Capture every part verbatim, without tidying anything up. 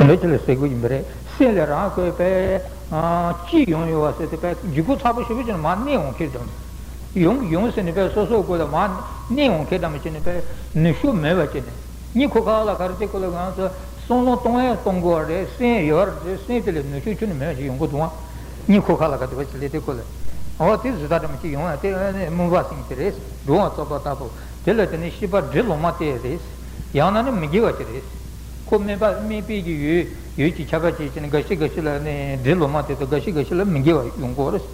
འདྲ་ཅིག་ལ་ཟེར་དགོས་ཡིན་པ་རེད། སེམས་ལ་རང་ཁོས་པས་ཅི་ཡོང་ཡོད་བ་ཟེར་ཏེ་པས་འཇུག་སྒོ་ཚ་པོ་ཞེ་པོ་ཅིག་ནས་མར་གནས་འོང་མཁན་འདྲ། ཡོང་ཡོང་ཟེར་ནས་པས་སོ་སོའི་སྒོ་ལ་མར་གནས་འོང་མཁན་འདྲ་མ་བྱས་ནས་པས་ནུས་ཤུགས་མེད་པ་བྱས་ནས། གཉིད་ཁུག་ཁ་ལ་ག་རེ་དེ་ཁོ་ལ་ང་ཚོ་བསམ་བློ་གཏོང་ཡ་གཏོང་དགོས་པ་རེད། སེམས་ཡོད་རེད། སེམས་དེ་ལ་ནུས་ཤུགས་ཁྱོན་ནས་མེད་པ་ཅིག་ཡོང་གི་འདུག་ཨང་། གཉིད་ཁུག་ཁ་ལ་ག་དེ་བ་ཅིག་ལས་དེ་ཁོ་ལ། འོ་དེ་གཟི་ད་འདྲ་མ་ཅིག་ཡོང་ཡ་དེ་ཨ་ནི་སྨུན་པ་སེང་གེ་དེ་རེད། འགྲོ་བ་བཙོག་པ་ལྟ་བུ། དེ་ལ་དེ་ནི་ཤེས་པ་འབྲི་ལོ་མ་དེ་རེད། ཡང་ན་ནི་མི་དགེ་བ་ཅིག་རེད། ཁོ་སྨན་པ་སྨན་པའི་གི་ཡུལ་ཡུལ་གྱི་ཁྱབ་པ་བྱས་ཀྱི་ནི་འགའ་ཞིག་འགའ་ཞིག་ལ་ནི་འབྲི་ལོ་མ་དེ་དང་འགའ་ཞིག་འགའ་ཞིག་ལ་མི་དགེ་བ་ཡོང་གི་ཡོད་རེད།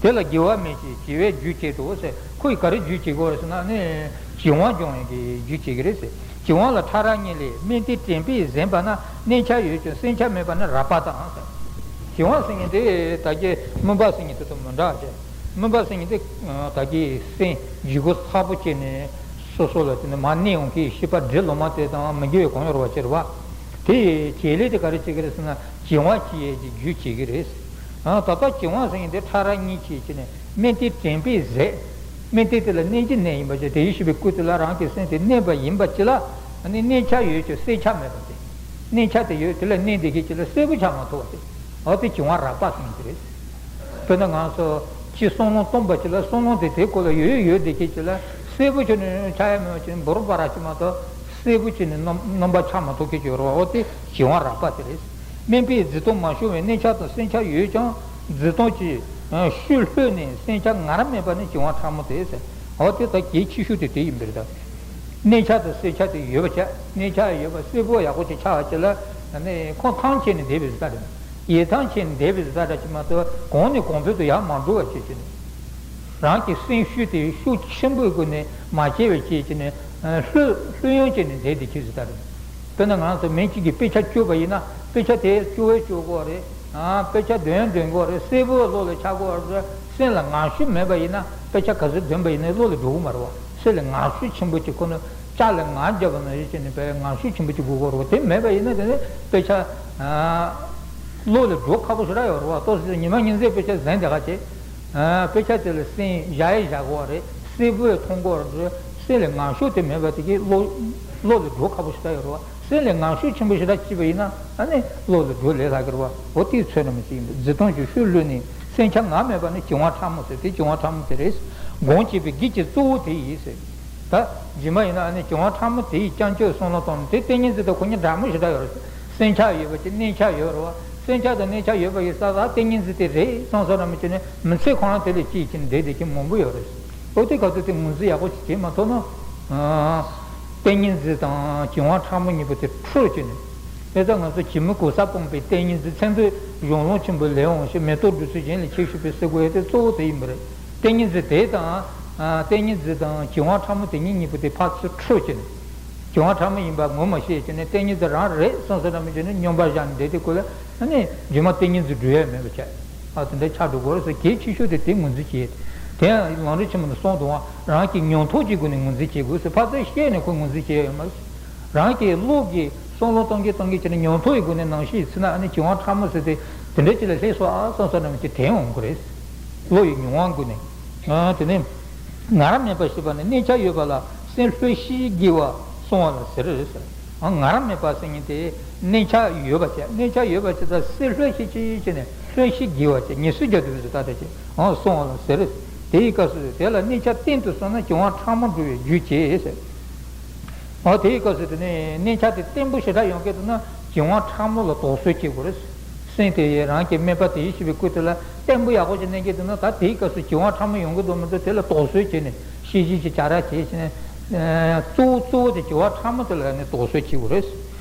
དེ་ལ་དགེ་བ་མེད་ཅིང་བྱེ་བས་རྒྱུ་བྱེད་དོ་ཟེར། ཁོ་ཡིས་ག་རེ་རྒྱུ་བྱེད་དགོས་རེད་ཟེར་ན་ནི་བྱིང་བ་སྦྱོང་བའི་གི་རྒྱུ་བྱེད་ཀྱི་རེད་ཟེར། བྱིང་བ་ལ་ཕྲ་རགས་གཉིས་ལས། སྨན་དེ་དྲན་པས་ཟིན་པ་ན། གནས་འཆའ་ཡོད་ཀྱང་སེམས་འཆའ་མེད་པ་ནི་རགས་པ་དང་ཟེར། བྱིང་བ་ཟེར་མཁན་དེ་ད་གི་སྨུན་པ་ཟེར་མཁན་དེ་དང་མི་འདྲ་བ་བྱས། སྨུན་པ་ཟེར་མཁན་དེ་ད་གི་སེམས་འཇུག་སྒོ་ཚ་པོ་བྱས་ནས། སོ་སོ་ལ་དེ་ནི་མར་གནས་འོང་མཁན་ཤེས་པ་འབྲི་ལོ་མ་དེ་དང་མི་དགེ་བའི་གང་ཡོད་རེད་བ་ཅེར་བ། དེ་བྱེད་ལས་དེ་ག་རེ་བྱེད་ཀྱི་རེད་ཟེར་ན་བྱིང་བ་སྐྱེ་ཡས་ཀྱི་རྒྱུ་བྱེད་ཀྱི་རེད། ད་ལྟ་བྱིང་བ་ཟེར་མཁན་དེ་ཕྲ་རགས་གཉིས་བྱས་ཀྱི་ནས་སྨན་དེ་དྲན་པས་ཟད། སྨན་དེ་དེ་ལ་གནས་ཀྱི་གནས་ཡིན་པ་ཅེ་དེ་ཡིད་ཤེས་པའི་སྐུ་དེ་ལ་རང་གི་སེམས་དེ་གནས་པ་ཡིན་པ་ཅི་ལ་ནི་གནས་འཆའ་ཡོད་ཀྱང་སེམས་འཆའ་མེད་པ་དེ། གནས་འཆའ་དེ་ཡོད་དེ་ལ་གནས་འདི་གས་ཅི་ལ་གསལ་པོ་ཆགས་མ་ཐུབ་པ་དེ། འོ་དེ་བྱིང་བ་རགས་པ་ཟེར་མཁན་དེ་རེད། དཔེར་ན་ང་ཚོ་ཅི་བསམ་བློ་གཏོང་པ་ཅིག་ལ་བསམ་བློ་དེ་དེ་སྐོར་ལ་ཡོད་ཡོད་དེ་ཁྱེད་ཅིག་ལ་གསལ་པོ་ཁྱོད་ནས་ཆགས་ཡ་མེད་པ་ཅིག་འབུར་བ་ར་ཅིག་མ་གཏོགས་གསལ་པོ་ཅིག་ནས་རྣམ་རྣམ་པ་ཆགས་མ་ཐུབ་ཁྱེད་ཅིག་ཡོད་རེད་བ། འོ་དེ་བྱིང་བ་རགས་པ་དེ་རེད། སྨན་པས་བརྫི་སྟངས་མ་ཤོར་བའི་གནས་འཆའ་དང་སེམས་འཆའ་ཡོད་ཀྱང་བརྫི་སྟངས་ཀྱི་ཤུལ་ལྷོད་ནས་སེམས་འཆའ་ངར་མེད་པ་ནི་བྱིང་བ་ཕྲ་མོ་དེ་ཟེར། འོ་དེ་ད་གལ་ཆེ་ཤོས་དེ་དེ་ཡིན་པ་རེད་ད། གནས་འཆའ་དང་སེམས་འཆའ་དེ་ཡོད་པ་བྱས། གནས་འཆའ་ཡོད་པ་གསལ་པོ་ཡག་པོ་ཅིག་ཆགས་པ་ཅིག་ལ་ནི་ཁོང་ཐང་ཆད་ནས་བསྡད་པའི་བཟོ་ལྟ་རེད། ཡིད་ཐང་ཆད་ནས་བསྡད་པའི་བཟོ་ལྟ་འདྲ་ཅིག་མ་གཏོགས་གོང་ནས་གོང་འཕེལ་དུ་ཡར་མ་འགྲོ་བ་བྱེད་ཀྱི་ནས། རང་གི་སེམས་ཤུགས་དེ་ཤུགས་ཆེན་པོའི་སྒོ་ནས་མ་སྐྱེ་བའི་ཆེད་ཀྱི་ནས་ལྷོད་ལྷོད་ཡངས་བྱས་ནས་བསྡད་བསྡད་ཀྱི་བཟོ་ལྟ་རེད། དཔེར་ན་ང་ཚོ་མི་གཅིག་གིས་དཔེ་ཆ་བཅུག་པ་ཡིན་ན་དཔེ་ཆ་དེ་བཅུག་བས་བཅུག་དགོས་རེད། དཔེ་ཆ་འདོན་འདོན་དགོས་རེད། གསལ་པོ་བློ་ལ་འཆར་དགོས་རེད། སེམས་ལ་ངང་ཤུགས་མེད་པ་ཡིན་ན་དཔེ་ཆ་ག་ཚོད་འདོན་པ་ཡིན་ན་བློ་ལ་འགྲོ་གི་མ་རེད་བ། སེམས་ལ་ངང་ཤུགས་ཆེན་པོ་ཅིག་ཁོ་ན་ལྕགས་ལ་ངར་བརྒྱབ་པ་ནང་བཞིན་བྱས་ནས་དཔེ་ངང་ཤུགས་ཆེན་པོ་ཅིག་དགོས་ཀྱི་རེད་བ། དེ་མེད་པ་ཡིན་ན་དེ་ནི་དཔེ་ཆ་བློ་ལ་འགྲོ་ཁག་པོ་ཞེ་དྲག་ཡོད་རེད་བ། ཏོག་ཙམ་ཉི་མ་ཉིན་མཚན་དཔེ་ཆ་གཟན་བསྡད་ཁ་བྱེད། དཔེ་ཆ་དེ་ལ་སེམས་བཞག་ཡས་བཞག་དགོས་རེད། གསལ་པོས་མཐོང་དགོས་རེད། སེམས་ལ་ངང་ཤུགས་དེ་མེད་པ་དེ་གིས་བློ་བློ་ལ་འགྲོ་ཁག་པོ་ཞེ་དྲག་ཡོད་རེད་བ། སེམས་ལ་ངང་ཤུགས་ཆེན་པོ་ཞེ་དྲག་སྐྱེས་པ་ཡིན་ན་ཨ་ནི་བློ་ལ་འགྲོ་ལས་སླ་གི་རེད་བ། འོ་དེའི་ཚོད་ན་མི་ཅིག་ཡིན་པས་བརྫི་སྟངས་ཀྱི་ཤུལ་ལྷོད་ནས་སེམས་འཆའ་ངར་མེད་པ་ནི་བྱིང་བ་ཕྲ་མོ་ཟེར། དེ་བྱིང་བ་ཕྲ་མོ་དེ་རེད། སྒོམ་བྱེད་པའི་གེགས་ཀྱི་གཙོ་བོ་དེ་ཡིན་ཟེར། ད་རྗེས་མ་ཡིན་ན་ཨ་ནི་བྱིང་བ་ཕྲ་མོ་དེ་ཡི་རྐྱང་གཅོད་བསམ་བློ་གཏོང་ནས་དེ་ཏིང་ངེ་འཛིན་དང་ཁོ་གཉིས་འདྲ་མོ་ཞེ་དྲག་ཡོད་རེད། སེམས་འཆའ་ཡོད་པ་ཅིག་གནས་འཆའ་ཡོད་རེད་བ། སེམས་འཆའ་དང་གནས་འཆའ་ཡོད་པ་ཡིན་ས་ལ་ཏིང་ངེ་འཛིན་དེ་རེད་བསམ་བསམ་འདྲ་མོ་བྱས་ནས་མི་ཚེ་གང་དེ་ལ་སྐྱིད་ཀྱིན་བསྡད་བསྡད་ཀྱིན་མང་པོ་ཡོད་རེད། འོ་དེ་ག་ཚོད་དེ་ངོས་འཛིན་ཡག་པོ་ཞིག་བྱེད་མ་ཐུབ་ན། ཏིང་ངེ་འཛིན་དང་བྱིང་བ་ཕྲ་མོ་གཉིས་པོ་དེ་འཁྲུལ་བྱས་ནས། དེ་ལྟར་ང་ཚོ་བྱིས་མི་གོ་ས་སྤངས་པའི་ཏིང་ངེ་འཛིན་མཚན་ཐོས་གཞུང་ལུགས་ཆེན་པོ་ལས་འོང་ཞེས་མེ་ཏོག་བདུད་རྩི་གཞན་ལས་ཁྱད་ཞུགས་པའི་སེ་གོལ་དེ་གཙོ་བོ་དེ་ཡིན་པ་རེད། ཏིང་ངེ་འཛིན་དེ་དང་། ཏིང་ངེ་འཛིན་དང་བྱིང་བ་ཕྲ་མོ་དེ་གཉིས་གཉིས་པོ་དེ་ཕར་ཚུར་འཁྲུལ་བྱས་ནས། བྱིང་བ་ཕྲ་མོ་ཡིན་པ་ངོ་མ་ཤེས་བྱས་ནས་ཏིང་ངེ་འཛིན་རང་རེད་བསམ་བསམ་འདྲ་མོ་བྱས་ནས་སྙོམས་པར་བཞག་ནས་བསྡད་དེ་ཁོ་ལ་ཨ་ནི་རྗེས་མ་ཏིང་ངེ་འཛིན་འགྲུབ་ཡ་མེད་པ་བྱས། ཨ་དེ་འདྲ་ཆགས་འགྲོ་གི་རེད་ཟེར། གལ་ཆེ་ཤོས་དེ་དེ་ངོས་འཛིན་བྱེད། དེ་ཡང་ལམ་རིམ་ཆེན་མོ་ནས་གསུངས་འདུག་བ། རང་གི་མྱོང་ཐོག་གི་སྒོ་ནས་ངོས་འཛིན་བྱེད་དགོས་ཟེར། ཕར་ཚུར་བཤད་ནས་ཁོ་ངོས་འཛིན་བྱེད་ཡ་ཡོད་མ་རེད། རང་གི་བློ་གིས་བསམ་བློ་གཏོང་གིན་གཏོང་གིན་བྱས་ནས་མྱོང་ཐོག་གི་སྒོ་ནས་ནང་བཞིན་ཡིན་ན་ཨ་ནི་བྱིང་བ་ཕྲ་མོ་ཟེར་དེ་དེ་འདྲ་ཅིག་ལ་སླེབས་སོང་ཨ་བསམ་བསམ་འདྲ་མོ་ཅིག་དྲན་འོང་གི་རེད། བློ་ཡི་མྱོང་བ་ཀུན་ནས། ཨ་དེ་ནས། ངར་མེད་པ་ཞེས་པ་ནི་གནས་འཆའ་ཡོད་པ་ལ་སེམས་ལྷོད་ཤིང་གི་བ་སོང་བ་ལ་ཟེར་ཟེར། ཨ་ངར་མེད་པ་ཟེར་མཁན་དེ་གནས་འཆའ་ཡོད་པ་བྱས། གནས་འཆའ་ཡོད་པ་བྱས་ཙང་སེམས་ལྷོད་ཤིང་ཅིག་བྱས་ནས་ལྷོད་ཤིང་གི་བ་བྱས། ཉི་ཟེར་རྒྱ་དུ་བཟོ་ལྟ་དེ་བྱས། ཨ་སོང་བ་ལ་ཟེར། དེའི་སྐབས་སུ་དེ་ལ་གནས་འཆའ་བརྟན་དུ་སོང་ན་བྱིང་བ་ཕྲ་མོ་འགྲུབ་པའི་རྒྱུ་བྱེད་ཟེར། འོ་དེའི་སྐབས་སུ་དེ་ནས་གནས་འཆའ་དེ་བརྟན་པོ་ཞེ་དྲག་ཡོང་མཁན་དེ་ན་བྱིང་བ་ཕྲ་མོ་ལ་དོགས་ཟོན་བྱེད་དགོས་རེད། སེམས་དེ་ཡི་རང་གི་དམིགས་པ་དེ་ཡིད་ཤེས་པའི་སྐུ་དེ་ལ་བརྟན་པོ་ཡག་པོ་ཞིག་གནས་མཁན་དེ་ན་ད་དེའི་སྐབས་སུ་བྱིང་བ་ཕྲ་མོ་ཡོང་གི་འདུག་མི་འདུག་དེ་ལ་དོགས་ཟོན་བྱས་ནས་ཤེས་བཞིན་གྱི་བྱ་ར་བྱས་བྱས་ནས། གཙོ་བོ་གཙོ་བོ་དེ་བྱིང་བ་ཕྲ་མོ་དེ་ལ་ནི་དོགས་ཟོན་བྱེད་དགོས་རེད།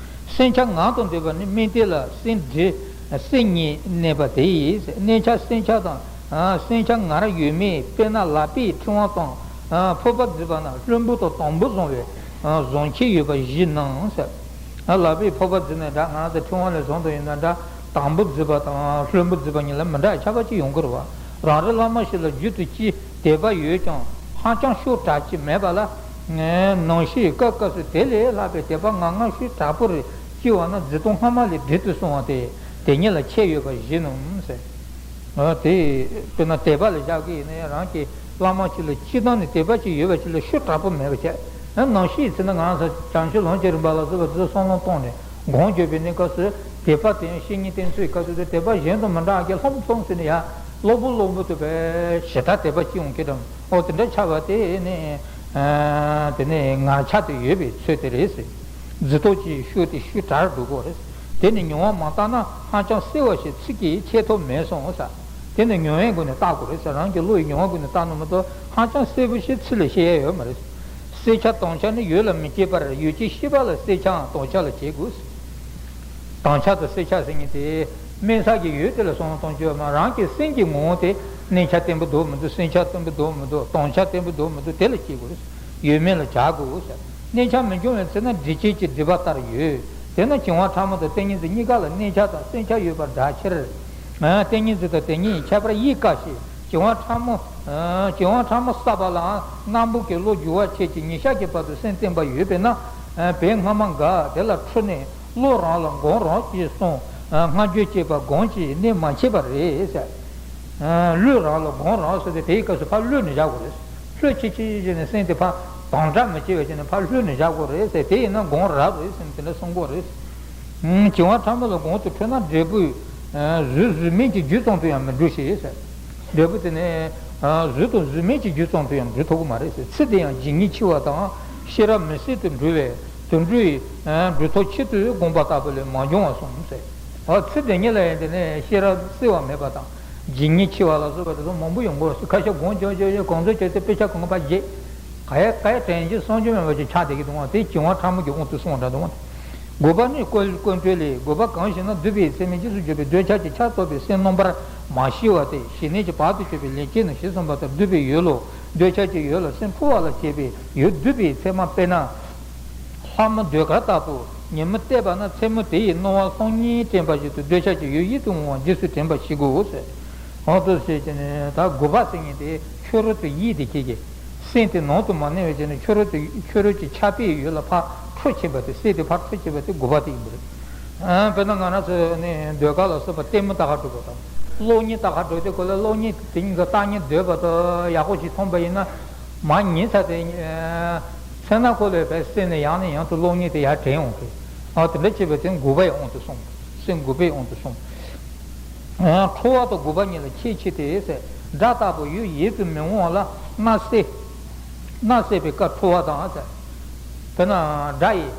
སེམས་འཆའ་ངང་དུ་འདོད་པ་ནི་སྨན་དེ་ལ་སེམས་འདྲེ་སེམས་ཉིད་གནས་པ་དེ་ཡིས་གནས་འཆའ་སེམས་འཆའ་དང་། སེམས་འཆའ་ངར་ཡོད་མེད། དཔེར་ན་ལག་པས་ཕྲེང་བ་དང་ཕོར་པ་བརྫིས་པ་ན་རློན་པོ་དང་དམ་བུ་བཟུང་བའི་བཟུང་ཁྱད་ཡོད་པ་བཞིན་ནོ་ཟེར། ལག་པས་ཕོར་པ་བརྫིས་ནས་འདྲ། ང་ཚོ་ཕྲེང་བ་ལས་བཟུང་དུ་ཡིན་ན་འདྲ། དམ་བུ་བརྫིས་པ་དང་རློན་པོ་བརྫིས་པ་གཉིས་ལ་མི་འདྲ་ཁྱད་པར་ཅིག་ཡོང་གི་རེད་བ། རང་རེ་བླ་མ་ཞིག་ལ་རྒྱུན་དུ་ཅི་དད་པ་ཡོད་ཀྱང་ཧ་ཅང་ཤུགས་དྲག་ཅིག་མེད་པ་ལ། ནང་བཞིན་སྐབས་སྐབས་སུ་དེ་ལས་ལྷག་པའི་དད་པ་ངང་ངམ་ཤུགས་དྲག་པོ་རེ་སྐྱེ་བ་ན་བརྫི་སྟངས་སྔ་མ་ལས་འགྲིག་ཏུ་སོང་བ་སྟེ། དེ་གཉིས་ལ་ཁྱད་ཡོད་པ་བཞིན་ནོ་ཟེར། ཨ་དེ། དཔེར་ན་དད་པ་ལ་བཞག་གི་ཡིན་ན་ཡང་རང་གི་བླ་མ་ཅིག་ལ་སྤྱིར་བཏང་ནས་དད་པ་ཅིག་ཡོད་པ་ཅིག་ལ་ཤུགས་དྲག་པོ་མེད་པ་བྱས། ཨ་ནང་བཞིན་ཡིན་ན་ང་ཚོ་བྱང་ཆུབ་ལམ་གྱི་རིམ་པ་ལ་སོགས་པ་དེ་ཚོ་བསམ་བློ་བཏང་ནས་སྒོམ་བརྒྱབ་པའི་གནས་སྐབས་སུ་ དད་པ་དེ་ཡང་བཤེས་གཉེན་བསྟེན་ཚུལ་གྱི་སྐབས་སུ་དེ་དད་པ་གཞན་དང་མི་འདྲ་གི་ལྷུམ་ལྷུམ་ཟེར་ནས་ཡ་གློ་བུར་གློ་བུར་དུ་བས་ཞེ་དྲག་དད་པ་སྐྱེ་འོང་གི་དང་། ཨོ་དེ་འདྲ་ཆགས་པ་དེ་ནི་དེ་ནི་ངར་ཆགས་དུ་ཡོད་པའི་ཚོད་དེ་རེད་ཟེར། རྫི་ཏོག་ཅིག་ཤུ་དེ་ཤུ་དྲར་འགྲོ་གོ་རེད། དེ་ནི་མྱོང་བ་མ་བཏང་ན་ཧ་ཅང་གསལ་བ་ཞིག་ཚིག་གིས་འཆད་ཐབས་མེད་སོང་ས། དེ་ནི་མྱོང་བའི་སྒོ་ནས་བརྟག་དགོས་རེད་ས། རང་གི་བློ་ཡི་མྱོང་བ་སྒོ་ནས་བརྟག་ན་མ་གཏོགས་ཧ་ཅང་གསལ་པོ་ཞིག་ཚིག་ལས་བཤད་ཡ་ཡོད་མ་རེད། བསལ་བྱ་དམ་བཅའ་ནི་ཡོད་ལ་མི་བྱེད་པར་ཡོད་ཅེས་ཤེས་པ་ལ་བསལ་བྱའམ་དམ་བཅའ་ལ་བྱེད་དགོས། དམ་བཅའ་དང་བསལ་བྱ་ཟེར་མཁན་དེ་དམན་ས་ཀྱི་ཡོད་དེ་ལ་བསམ་བློ་གཏོང་རྒྱུ་ཡོད་མ། རང་གི་སེམས་ཀྱི་ངོ་བོ་དེ་གནས་ཆ་བརྟན་པོ་འདུག་མི་འདུག་བསལ་བྱ་བརྟན་པོ་འདུག་མི་འདུག་དམ་བཅའ་བརྟན་པོ་འདུག་མི་འདུག་དེ་ལ་བྱེད་དགོས། ཡོད་མེད་ལ་བྱ་དགོས་ཟེར། གནས་ཆ་མི་འབྱུང་བའི་ཚེ་ན་སྒྲིབ་བྱེད་ཀྱི་སྒྲིབ་པ་ལྟར་ཡོད། དེས་ན་བྱིང་བ་ཕྲ་མོ་དང་ཏིང་ངེ་འཛིན་གཉིས་ཀ་ལ་གནས་ཆ་དང་བསལ་བྱ་ཡོད་པར་གྲགས་ཕྱིར། ཏིང་ངེ་འཛིན་དང་དེ་གཉིས་ཁྱད་པར་དབྱེ་དཀའ་ཞིང་། བྱིང་བ་ཕྲ་མོ། བྱིང་བ་ཕྲ་མོ་བསལ་བ་ལའང་སྣམ་བུ་གི་བློ་རྒྱུ་བ་ཆད་ཀྱི་ཉིན་ཞག་གི་བར་དུ་སེམས་བརྟན་པ་ཡོད་པས་ན། བས་སྔ་མ་འགའ་དེ་ལ་འཁྲུལ་ནས་བློ་རང་ལ་འགོངས་རང་ཅེས་གསུངས། སྔ་འགྱུར་བཅས་པ་སྒོམ་གྱི་གནད་མ་མཆིས་པ་རེད་ཟེར། བློས་རང་ལ་འགོངས་རང་ཟེར་ཏེ་དེའི་སྐབས་སུ་ཕར་བློས་ནས་བཞག་དགོས་རེད། བློས་ཆེ་ཆེ་བྱས་ནས་སེམས་དེ་ཕར་དམ་དྲག་མི་བྱེད་པ་བྱས་ནས་ཕར་བློས་ནས་བཞག་དགོས་རེད་ཟེར། དེ་ཡིན་ན་སྒོམ་རབ་རེད་ཟེར་ནས་དེ་འདྲ་གསུང་གི་རེད། བྱིང་བ་ཕྲ་མོ་ལ་གོང་དུ་འཕྲོད་ན་འབྲས་བུ། གཟུགས་གཟུགས་མེད་ཀྱི་རྒྱུ་ཙམ་དུ་ཡང་མི་འགྲོ་ཞེས་ཟེར། འབྲས་བུ་དེ་ནི་གཟུགས་དང་གཟུགས་མེད་ཀྱི་རྒྱུ་ཙམ་དུ་ཡང་འགྲོ་ཐུབ་ཀྱི་མ་རེད་ཟེར། ཚིག་དེ་ཡང་ཇི་སྙེད་ཆེ་བ་དང་ཤེས་རབ་མི་ཟད་དུ་འགྲོ་བས་དུད་འགྲོའི་འགྲོ་ཐབས་ཆེད་དུ་བསྒོམས་པ་ལྟ་བུ་ལས་མ་བྱུང་བར་གསུངས་ཟེར། ཚིག་དེ་ཉིད་ལ་ཡང་དེ་ནི་ཤེས་རབ་གསལ་བ་མེད་པ་དང་ཇི་སྙེད་ཆེ་བ་ལ་སོགས་པ་དེ་ཚོ་མང་པོ་ཡོང་གི་རེད་ཟེར། ཁ་ཤས་སྒོམ་བྱས་བྱས་བྱས་གང་ཚོད་བྱས་ཏེ་དཔེ་ཆ་གང་ག་ཕར་བརྗེད། ག་ཡ་ག་ཡ་དྲན་རྒྱུ་བསམ་རྒྱུ་མེད་པ་ཅིག་ཆགས་བསྡད་ཀྱི་འདུག་པ་དེ་བྱིང་བ་ཕྲ་མོ་གི་དབང་དུ་སོང་བ་འདྲ་འདུག་པ། དགུ་པ་ནི་ཀུན་ཀུན་གྲོལ་ལས། དགུ་པ་གང་ཞེ་ན། སྡུད་པའི་ཚད་མས་རྗེས་སུ་འཇུག་པའི་འདོད་ཆགས་ཀྱི་ཆར་གཏོགས་པའི་སེམས་རྣམ་པར་མ་ཞི་བ་སྟེ། ཞི་གནས་ཀྱི་བར་དུ་གཅོད་པའི་ལན་བྱེད་ནི་ཞེས་གསུངས་པ་ལྟར་སྡུད་པའི་ཡུལ་ལ་འདོད་ཆགས་ཀྱི་ཡུལ་ལ་སེམས་འཕྲོ་བ་ལ་བྱེད་པའི་ཡུལ་སྡུད་པའི་ཚད་མ། དཔེར་ན། ལྷ་མོ་ཟློས་གར་ལྟ་བུ་ཉིན་མོ་བལྟས་པ་ན་མཚན་མོ་དེ་ཡི་སྣང་བ་སོང་ཉིན་དྲན་པ་བཞིན་དུ་འདོད་ཆགས་ཀྱི་ཡུལ་ཡིད་དུ་འོང་བ་རྗེས་སུ་དྲན་པ་ཞིག་དགོས་ཟེར། འོང་དུ་ཟེར་གྱི་ནི་ད་དགུ་པ་ཟེར་མཁན་དེ་ཕྱི་རོལ་དུ་ཡིད་དེ་སྐྱེ་གི། སེམས་དེ་ནང་དུ་མ་གནས་པའི་ཕྱིར་ནི་ཕྱི་རོལ་དུ་ཕྱི་རོལ་གྱི་ཆགས་པའི་ཡུལ་ལ་ཕར་འཕྲོ་ཕྱིན་པ་དེ་སེམས་དེ་ཕར་འཕྲོ་ཕྱིན་པ་དེ་དགུ་པ་དེ་ཡིན་པ་རེད། དཔེར་ན་ང་རང་ཚོ་ནི་ཟློས་གར་ལ་སོགས་པ་ལྟད་མོ་ལྟ་ག་འགྲོ་དགོས་དང་། གློག་བརྙན་ལྟ་ག་འགྲོ་དུས་སྐབས་ལ་གློག་བརྙན་དེ་ཉིད་ཀྱི་ལྟ་བརྙན་བསྡད་པ་དང་ཡག་པོ་ཞིག་མཐོང་པ་ཡིན་ན། མ་ཉན་ས་དེ། ཚེ་ན་ཁོ་ལས་པའི་སེམས་ནས་ཡང་ནས་ཡང་དུ་གློག་བརྙན་དེ་ཡར་དྲན་འོང་གི། ཨ་དེ་འདྲ་བྱས་པའི་དེ་དགུ་པ་ཡི་དབང་དུ་སོང་། སེམས་དགུ་པའི་དབང་དུ་སོང་། ཁྲོ་བ་དང་དགུ་པ་གཉིས་ལ་ཁྱད་ཆེ་སྟེ་ཟེར། སྒྲ་ལྟ་བུ་ཡུལ་ཡིད་དུ་མི་འོང་བ་ལ་སྣ་སེལ། སྣ་སེལ་བའི་སྐབས་ཁྲོ་བ་དང་ཟེར། དཔེར་ན་སྒྲ་ཡིས།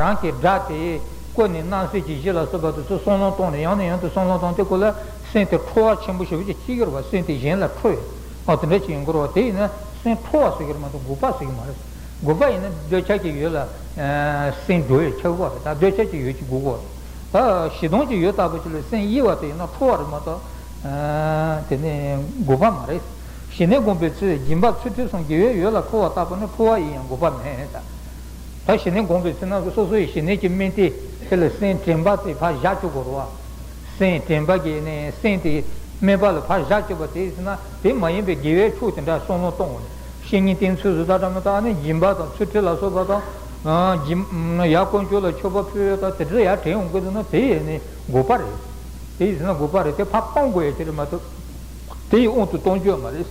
རང་གི་སྒྲ་དེ་ཀུན་ནས་སྣང་སྲིད་ཀྱི་གཞི་ལ་སོགས་པ་དེ་ཚོ་བསམ་བློ་བཏང་ནས་ཡང་ནས་ཡང་དུ་བསམ་བློ་བཏང་དུས་སྐབས་ལ་སེམས་དེ་ཁྲོ་བ་ཆེན་པོ་ཞེ་པོ་ཅིག་སྐྱེ་གི་རེད་པ། སེམས་དེ་གཞན་ལ་ཁྲོ་བའི། ཨ་དེ་འདྲ་ཅིག་ཡོང་གི་རེད་པ། དེ་ཡིན་ན་སེམས་ཁྲོ་བ་ཟེར་གི་རེད་མ་གཏོགས་དགུ་པ་ཟེར་གི་མ་རེད། དགུ་པ་ཡིན་ན་འདོད་ཆགས་ཀྱི་ཡུལ་ལ་སེམས་འགྲོ་བའི་ཆགས་པ་རེད། ད་འདོད་ཆགས་ཀྱི་ཡུལ་གྱི་དགུ་པ་རེད། ད་ཞི་དུལ་གྱི་ཡུལ་ལྟ་བུ་ཅིག་ལ་སེམས་གཡེང་བ་དེ་ཡིན་ན་ཁྲོ་བ་རེད་མ་གཏོགས། དེ་ནི་དགུ་པ་མ་རེད། ཞི་གནས་སྒོམ་པའི་ཚེ་སྦྱིན་པ་ཚུལ་ཁྲིམས་སམ་དགེ་བའི་ཡུལ་ལ་ཁྲོ་བ་ལྟ་བུ་ནི་ཁྲོ་བ་ཡིན་ཡང་དགུ་པ་མེད་ད། ད་ཞི་གནས་སྒོམ་པའི་ཚེ་ན་སོ་སོ་ཡི་ཞི་གནས་ཀྱི་སྨོན་དེ་དེ་ལ་སེམས་དྲན་པ་དེ་ཕར་བཞག་བཅུག་དགོས་རེད་པ། སེམས་དྲན་པ་གིས་ནི་སེམས་དེ་སྨོན་པ་ལ་ཕར་བཞག་བཅུག་པ་དེ་ཡིན་ན་དེ་མ་ཡིན་པའི་དགེ་བའི་ཕྱོགས་དེ་འདྲ་བསམ་བློ་གཏོང་དགོས། བཤེས་གཉེན་བསྟེན་ཚུལ་སོགས་ད་ལྟ་མི་ལྟ་ནི་སྦྱིན་པ་དང་ཚུལ་ཁྲིམས་ལ་སོགས་པ་དང་། སྦྱིན་ཡར་དཀོན་མཆོག་ལ་མཆོད་པ་ཕུལ་ཡ་དང་དེ་འདྲ་ཡར་དྲན་ཡོང་གི་འདུག་ན་དེ་ཡིན་ནི་དགུ་པ་རེད། དེ་ཡིན་ན་དགུ་པ་རེད། དེ་ཕར་སྤང་དགོས་ཡ་ཅིག་རེད་མ་གཏོགས། དེ་ཡི་དབང་དུ་གཏོང་རྒྱུ་མ་རེད།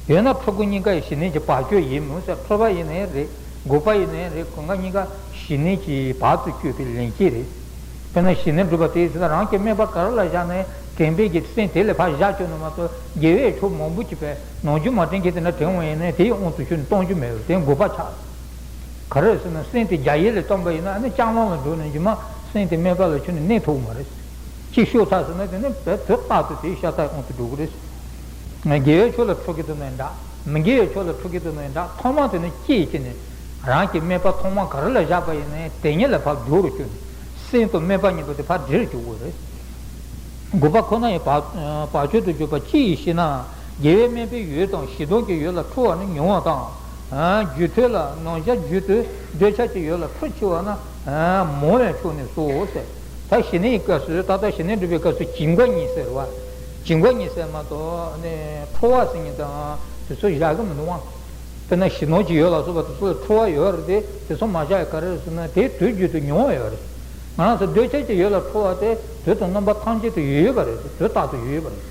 ཡོད་ན་ཁྲོ་དགུ་གཉིས་ཀ་ཡི་ཞི་གནས་ཀྱི་བར་གཅོད་ཡིན་མོད་ཟེར། ཁྲོ་བ་ཡིན་ནའི་རེད། དགུ་པ་ཡིན་ནའི་རེད། གང་ག་གཉིས་ཀ་ཞི་གནས་ཀྱི་བར་དུ་གཅོད་པའི་ལན་གཅིག་རེད། དཔེར་ན་ཞི་གནས་སྒྲུབ་པ་དེ་ཡིན་ན་རང་གི་སྨོན་པ་ག་རེ་ལ་བཞག་ནའི་དྲན་པའི་གི་སེམས་དེ་ལས་ཕར་བཞག་བཅུག་ན་མ་གཏོགས་དགེ་བའི་ཕྱོགས་མང་པོ་ཅིག་པའི་ནང་རྒྱུ་མ་དྲན་མཁན་དེ་འདྲ་དྲན་འོང་ཡིན་ནའི་དེའི་དབང་དུ་གཅོད་ནས་གཏོང་རྒྱུ་མེད་པས་དེ་དགུ་པ་ཆགས། ག་རེ་ཟེར་ན་སེམས་དེ་རྒྱ་ཡན་ལས་བཏང་པ་ཡིན་ན་ཨ་ནི་ལྕགས་ལམ་ལ་འགྲོ་ནས་རྗེས་མ་སེམས་དེ་སྨད་པ་ལ་ཆུད་ནས་གནས་ཐུབ་མ་རེད། ཅིག་ཤོར་ཚར་ཟེར་ན་དེ་ནི་བས་དུས་རྟག་ཏུ་དེའི་ཤ་སྟག་དབང་དུ་འགྲོ་གི་རེད། དགེ་བའི་ཕྱོགས་ལ་འཁྲུག་གི་འདུག་ན་འདྲ། མི་དགེ་བའི་ཕྱོགས་ལ་འཁྲུག་གི་འདུག་ན་འདྲ། ཐོག་མ་དེ་ནི་སྐྱེས་ཀྱི་ནི་རང་གི་སྨད་པ་ཐོག་མ་ག་རེ་ལ་བཞག་པ་ཡིན་ནའི་དེ་ཉིད་ལ་ཕར་འགྱུར་རུ་བཅུག་ནས་སེམས་དང་སྨད་པ་གཉིས་པོ་དེ་ཕར་འདྲེས་རུ་བཅུག་དགོས་རེད། དགུ་པ་ཁོ་ན་ཡི་བར་བར་གཅོད་དུ་གྱུར་པ་ཅི་ཡིན་ཞེ་ན། དགེ་བའི་སྨོན་པའི་ཡུལ་དང་ཞི་དུལ་གྱི་ཡུལ་ལ་འཁྲུལ་བ་ནི་ཉུང་བ་དང་། རྒྱུ་མཐུན་ལ་ནམ་ཞག་རྒྱུ་མཐུན་འདོད་ཆགས་ཀྱི་ཡུལ་ལ་འཁྲུལ་ཆེ་བ་ན་མང་བའི་ཕྱོགས་ནས་སོ་ཟེར། ད་ཞི་གནས་ཀྱི་སྐབས་སུ་ད་ལྟ་ཞི་གནས་སྒྲུབ་པའི་སྐབས་སུ་བྱིང་རྒོད་གཉིས་ཟེར་བ། བྱིང་རྒོད་གཉིས་ཟེར་མ་གཏོགས་ནི་འཁྲུལ་བ་ཟེར་མཁན་དང་དེ་ཚོ་བཞག་གི་མི་འདུག་ཨང་། དཔེར་ན་ཞི་དུལ་གྱི་ཡུལ་ལ་སོགས་པ་དེ་ཚོ་ལ་འཁྲུལ་བ་ཡོད་རེད་དེ། དེ་ཚོ་མ་བཞག་ཡ་ག་རེ་རེད་ཟེར་ན་དེ་དུས་རྒྱུན་དུ་མྱོང་བ་ཡོད་རེད། ང་རང་ཚོ་འདོད་ཆགས་ཀྱི་ཡུལ་ལ་འཁྲུལ་བ་དེ་དུས་དང་རྣམ་པ་ཐམས་ཅད་དུ་ཡོད་ཡོད་པ་རེད། དུས་རྟག་ཏུ་ཡོད་ཡོད་པ་རེད།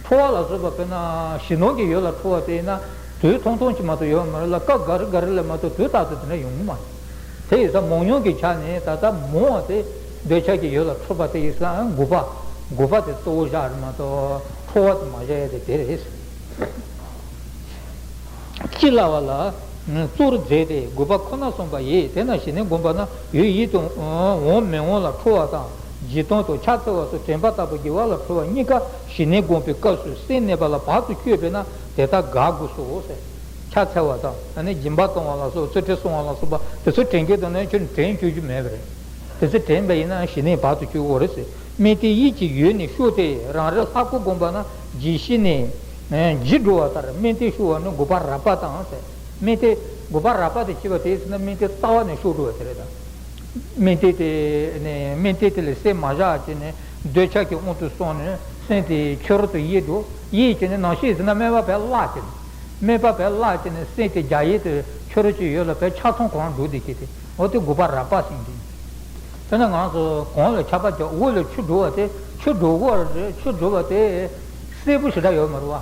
འཁྲུལ་བ་ལ་སོགས་པ་དཔེར་ན་ཞི་དུལ་གྱི་ཡུལ་ལ་འཁྲུལ་བ་དེ་ཡིན་ན་དུས་ཐུང་ཐུང་ཅིག་མ་གཏོགས་ཡོད་མ་རེད་ལ་སྐབས་འགའ་རེ་འགའ་རེ་ལ་མ་གཏོགས་དུས་རྟག་ཏུ་དེ་འདྲ་ཡོང་གི་མ་རེད། དེ་ཡིན་ཙང་མང་ཉུང་གི་ཆ་ནས་ད་ལྟ་མང་བ་དེ། འདོད་ཆགས་ཀྱི་ཡུལ་ལ་འཁྲུལ་པ་དེ་ཡིན་ཙང་དགུ་པ། དགུ་པ་དེ་གཙོ་བོ་བཞག་རེད་མ་གཏོགས་འཁྲུལ་བ་དེ་མ་བཞག་ཡ་དེ་དེ་རེད། ཅི་ལ་བ་ལ། གཙོར་མཛད་དེ་དགུ་པ་ཁོ་ན་གསུངས་པ་ཡིས། དེས་ན་ཞི་གནས་བསྒོམས་པ་ན་ཡུལ་ཡིད་དུ་འོང་མི་འོང་ལ་འཁྲུལ་བ་དང་འཇིག་སྟོང་དུ་ཕྱག་འཚལ་བ་སོགས་དྲན་པ་ལྟ་བུ་དགེ་བ་ལ་འཁྲུལ་བ་གཉིས་ཀ་ཞི་གནས་བསྒོམས་པའི་སྐབས་སུ་སེམས་གནས་པ་ལ་བར་དུ་གཅོད་པས་ན་དེ་ལྟར་དགག་དགོས་སོ་ཟེར། ཕྱག་འཚལ་བ་དང་ཨ་ནི་སྦྱིན་པ་གཏོང་བ་ལ་སོགས་ཚུལ་ཁྲིམས་སྲུང་བ་ལ་སོགས་པ་དེ་ཚོ་དྲན་གྱི་འདུག་ན་ཁྱོད་དྲན་བཅུག་རྒྱུ་མེད་པ་རེད། དེ་ཚོ་དྲན་པ་ཡིན་ན་ཞི་གནས་བར་དུ་གཅོད་དགོས་རེད་ཟེར། སྨིན་དེ་ཡིད་ཀྱི་ཡུལ་ནས་ཤོར་ཏེ་རང་རིག་ལྷ་སྐུར་བསྒོམས་པ་ན་ཇི་ཞིག་ནས་འཇིག་འགྲོ་བ་ལྟར་སྨིན་དེ་ཤོར་བ་ནི་དགུ་པ་རགས་པ་དང་ཟེར། སྨིན་དེ་དགུ་པ་རགས་པ་དེ་ཅི་བ་དེ་ཟེར་ན་སྨིན་དེ་རྩ་བ་ནས་ཤོར་འགྲོ་བ་དེ་རེད་ད། སྨིན་དེ་དེ་ནས་སྨིན་དེ་དེ་ལ་སེམས་མ་བཞག་བྱས་ནས་འདོད་ཆགས་ཀྱི་དབང་དུ་སོང་ནས་སེམས་དེ་ཕྱི་རོལ་དུ་གཡེང་འགྲོ། གཡེང་བྱས་ནས་ནམ་ཞིག་ཟེར་ན་དམིགས་པ་བས་བརླག་བྱས་ནས། དམིགས་པ་བས་བརླག་བྱས་ནས་སེམས་དེ་རྒྱ་ཡལ་དུ་ཕྱི་རོལ་གྱི་ཡུལ་ལ་བས་ཆ་ཚང་གང་འགྲོ་བསྡད་ཀྱི་དེ་འོ་དེ་དགུ་པ་རགས་པ་ཟེར་གྱི། དེ་ནས་ང་ཚོ་གང་ལ་ཆར་པ་བརྒྱབ་འོག་ལ་ཆུ་འགྲོ་བ་དེ་ཆུ་འགྲོ་གི་རེད། ཆུ་འགྲོ་བ་དེ་གསལ་པོ་ཞེ་དྲག་ཡོད་མ་རེད་བ།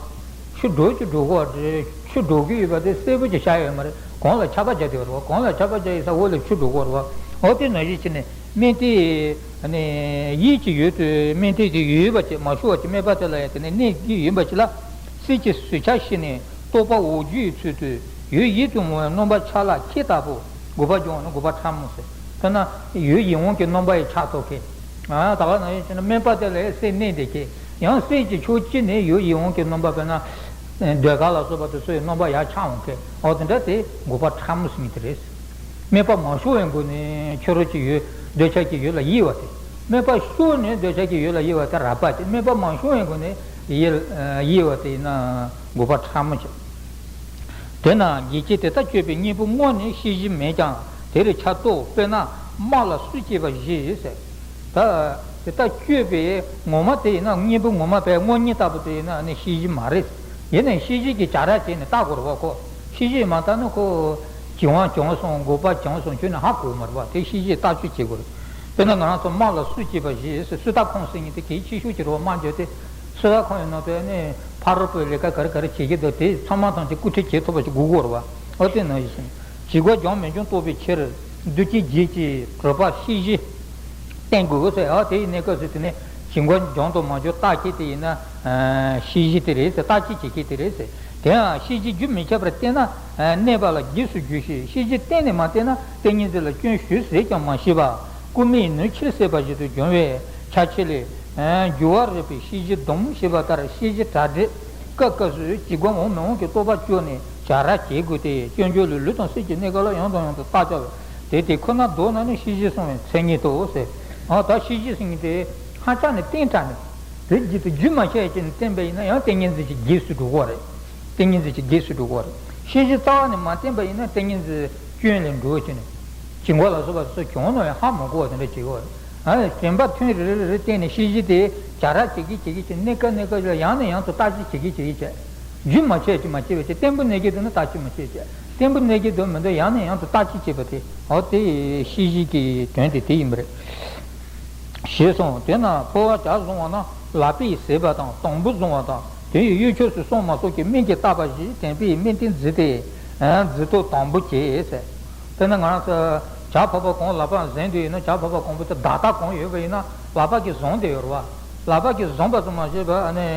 ཆུ་འགྲོ་ཆུ་འགྲོ་གི་རེད། ཆུ་འགྲོ་གི་ཡོད་པ་དེ་གསལ་པོ་ཅིག་ཤར་ཡོད་མ་རེད། གང་ལ་ཆར་པ་བརྒྱབ་བསྡད་པ་རེད་བ། གང་ལ་ཆར་པ་བརྒྱབ་ཡོད་ས་འོག་ལ་ཆུ་འགྲོ་གི་རེད་བ། འོ་དེ་ནང་བཞིན་བྱས་ནས་སྨིན་དེ་ཡིད་ཀྱི་ཡུལ་དུ་སྨིན་དེ་དེ་ཡོད་པ་ཅིག་མ་ཤོར་བ་ཅིག་དམིགས་པ་དེ་ལ་ཡང་དེ་ནས་གནས་ཀྱི་ཡིན་པ་ཅིག་ལ་སྲིད་ཀྱི་གཟུགས་ཆགས་ཞི་གནས་རྟོག་པ་འོག་འགྱུའི་ཚུལ་དུ་ཡུལ་ཡིད་དུ་འོང་བའི་སྣང་བ་ཆ་ལག་ཁྱེར་ལྟ་བུ་དགུ་པ་སྦྱོང་ནི་དགུ་པ་ཕྲ་མོ་ཟེར། དཔེར་ན་ཡུལ་ཡིད་འོང་གི་སྣང་བ་ཡི་ཆགས་ཐོག་གི་ད་ག་ནང་བཞིན་བྱས་ན་སྨིན་པ་དེ་ལ་སེམས་གནས་བསྡད་ཀྱི། ཡང་སེམས་ཀྱི་ཕྱོགས་གཅིག་ནས་ཡུལ་ཡིད་འོང་གི་སྣང་བ་དཔེར་ན། ཟློས་གར་ལ་སོགས་པ་དེ་ཚོ་ཡི་སྣང་བ་ཡར་ཆགས་འོང་མཁན། འོ་དེ་འདྲ་དེ་དགུ་པ་ཕྲ་མོ་ཟེར་མཁན་དེ་རེད། དམིགས་པ་མ་ཤོར་བའི་སྒོ་ནས་ཕྱི་རོལ་གྱི་ཡུལ་འདོད་ཆགས་ཀྱི་ཡུལ་ལ་གཡེང་བ་དེ། དམིགས་པ་ཤོར་ནས་འདོད་ཆགས་ཀྱི་ཡུལ་ལ་གཡེང་བ་དེ་རགས་པ་དེ། དམིགས་པ་མ་ཤོར་བའི་སྒོ་ནས་ཡེ་གཡེང་བ་དེ་ཡིན་ན་དགུ་པ་ཕྲ་མོ་ཆགས། དེས་ན་འཇིགས་བྱེད་དེ་ལྟར་གཅོད་པའི་གཉེན་པོ་དངོས་ནི་ཤེས་བཞིན་མིན་ཀྱང་དེར་ཆ་རྟོགས། དཔེར་ན་དམག་ལ་སུ་སྐྱེས་པ་བཞིན་ཟེར། ད་དེ་ལྟར་གཅོད་པའི་ངོ་མ་དེ་ཡིན་ན་གཉེན་པོ་ངོ་མ་བས་དངོས་གཉེན་ལྟ་བུ་དེ་ཡིན་ན་ནི་ཤེས་བཞིན་མ་རེད། ཡིན་ནའི་ཤེས་བཞིན་གྱིས་བྱ་ར་བྱས་ནས་བལྟ་དགོས་རེད་བ་ཁོ། ཤེས་བཞིན་མ་བལྟ་ན་ཁོ་བྱིང་བ་བྱུང་སོང་དགོས་པ་བྱུང་སོང་ཁྱོད་ནི་ཧ་གོ་མ་རེད་བ། དེ་ཤེས་བཞིན་བརྟག་དཔྱད་བྱེད་དགོས་རེད། དཔེར་ན་ང་རང་ཚོ་དམག་ལ་སུ་སྐྱེས་པ་བཞིན་ཟེར་སུ་ད་ཁོང་ཟེར་མཁན་དེ་གལ་ཆེ་ཤོས་ཀྱི་རེད་བ། དམག་འཇོག་དེ་སུ་ད་ཁོང་ཡིན་ན་དེ་ནི་ཕ་རོལ་པོའི་ལས་ཀ་ག་རེ་ག་རེ་བྱེད་ཀྱི་འདུག་དེ་ཚང་མ་ཐམས་ཅད་སྐུལ་ཁྲིད་བྱེད་ཐུབ་པ་ཞིག་དགོས་ཀྱི་རེད་བ། འོ་དེ་ནང་བཞིན་བྱིང་རྒོད་སྦྱོང་མི་འབྱུང་རྟོགས་པའི་ཕྱིར། བདུད་ཀྱི་རྗེས་ཀྱི་གྲོལ་བ་ཤེས་བཞིན་བསྟེན་དགོས་ཟེར། ཨ་དེ་ཡི་གནས་སྐབས་སུ་དེ་ནས་བྱིང་རྒོད་འབྱུང་དང་མ་འབྱུང་བརྟག་མཁན་དེ་ཡིན་ན་ཤེས་བཞིན་དེ་རེད་ཟེར། བརྟག་དཔྱད་བྱེད་མཁན་དེ་རེད་ཟེར། དེའང་ཤེས་བཞིན་རྒྱུན་མི་འཆད་པར་བསྟེན་ན་གནས་པ་ལ་རྗེས་སུ་འཇུག་ཤེས། ཤེས་བཞིན་གཏན་ནས་མ་བསྟེན་ན་ཏིང་ངེ་འཛིན་ལ་སྐྱོན་ཞུགས་ཟེར་ཀྱང་མ་ཤེས་པ། ཀུ་མུད་ནུས་ཕྱིར་སད་པ་བཞིན་དུ་སྦྱོང་བའི་ཕྱག་ཕྱི་ལས། འགྱུ་བ་རིག་པའི་ཤེས་བཞིན་སྡོམ་ཞེས་པ་ལྟར་ཤེས་བཞིན་གྲ་སྒྲིག་སྐབས་སྐབས་སུ་བྱིང་རྒོད་འོང་མི་འོང་གི་རྟོག་པ་བཅོས་ནས་བྱ་ར་བྱེད་དགོས་ཏེ། སྐྱོན་བརྗོད་ལས་ལུས་དང་སེམས་ཀྱི་གནས་སྐབས་ལ་ཡང་དང་ཡང་དུ་བརྟག་བྱ་བས། དེ་དེ་ཁོ་ན་ལྡོག་ན་ནི་ཤེས་བཞིན་སོང་བའི་མཚན་ཉིད་དོ་ཟེར། ཨ་ད་ཤེས་བཞིན་ཟེར་མཁན་དེ་ཧ་ཅང་ནས་བརྟན་དྲགས་ནས་དེ་རྒྱུད་དུ་རྒྱུན་མ་ཆད་ཅིག་ནས་བསྟེན་པ་ཡིན་ན་ཡང་ཏིང་ངེ་འཛིན་གྱི་རྗེས་སུ་འགྲོ་གི་རེད། ཏིང་ངེ་འཛིན་གྱི་རྗེས་སུ་འགྲོ་གི་རེད། ཤེས་བཞིན་རྩ་བ་ནས་མ་བསྟེན་པ་ཡིན་ན་ཏིང་ངེ་འཛིན་སྐྱོན་ལས་འགྲོ་ཅིག་ནས། བྱིང་རྒོད་ལ་སོགས་པ་སོགས་བྱུང་ན་ཡང་ཧ་མ་གོ་བ་དེ་འདྲ་བྱེད་ཀྱི་ཡོད་རེད། ཨ་ནི་དྲན་པ་ཐུན་རེ་རེ་རེ་བརྟེན་ནས་ཤེས་བཞིན་དེ་བྱ་ར་བྱེད་ཀྱི་བྱེད་ཀྱི་བྱེད་གནས་སྐབས་གནས་སྐབས་ལ་ཡང་ནས་ཡང་དུ་བརྟག་དཔྱད་བྱེད་ཀྱི་བྱེད་ཀྱི་བྱེད། རྒྱུན་མ་ཆད་ཀྱི་མ་བྱེད་པ་བྱེད། བརྟན་པོ་གནས་ཀྱི་འདུག་ན་བརྟག་དཔྱད་མ་བྱེད་བྱེད། བརྟན་པོ་གནས་ཀྱི་འདུག་མི་འདུག་ཡང་ནས་ཡང་དུ་བརྟག་དཔྱད་བྱེད་པ་དེ་འོ་དེ་ཤེས་བཞིན་གྱི་དོན་དེ་དེ་ཡིན་པ་རེད། ཞེས་གསུངས། དེས་ན་ཕོ་བ་བྱ་བཟུང་བ་ན་ལག་པས་ཟད་པ་དང་དུམ་བུ་བཟུང་བ་དང་དེ་ཡི་གཡོ་ཆོས་སུ་སོང་མ་སོགས་ཀྱི་སྨན་གྱིས་བརྟགས་པ་བཞིན་དྲན་པས་སྨན་དེ་བརྫིས་ཏེ་བརྫིས་ཐོ་དམ་པོ་བྱེད་ཟེར། དཔེར་ན་ང་རང་ཚོ་བྱ་ཕོར་པ་གང་ལག་པ་འཛིན་དུས་ཡིན་ན་བྱ་ཕོར་པ་གང་པོ་དེ་བདག་རྟགས་གང་ཡོད་པ་ཡིན་ན་ལག་པ་གིས་བཟུང་བསྡད་ཡོད་རེད་བ། ལག་པ་གིས་བཟུང་བ་ཙམ་མ་ཟད་པ་ཨ་ནི་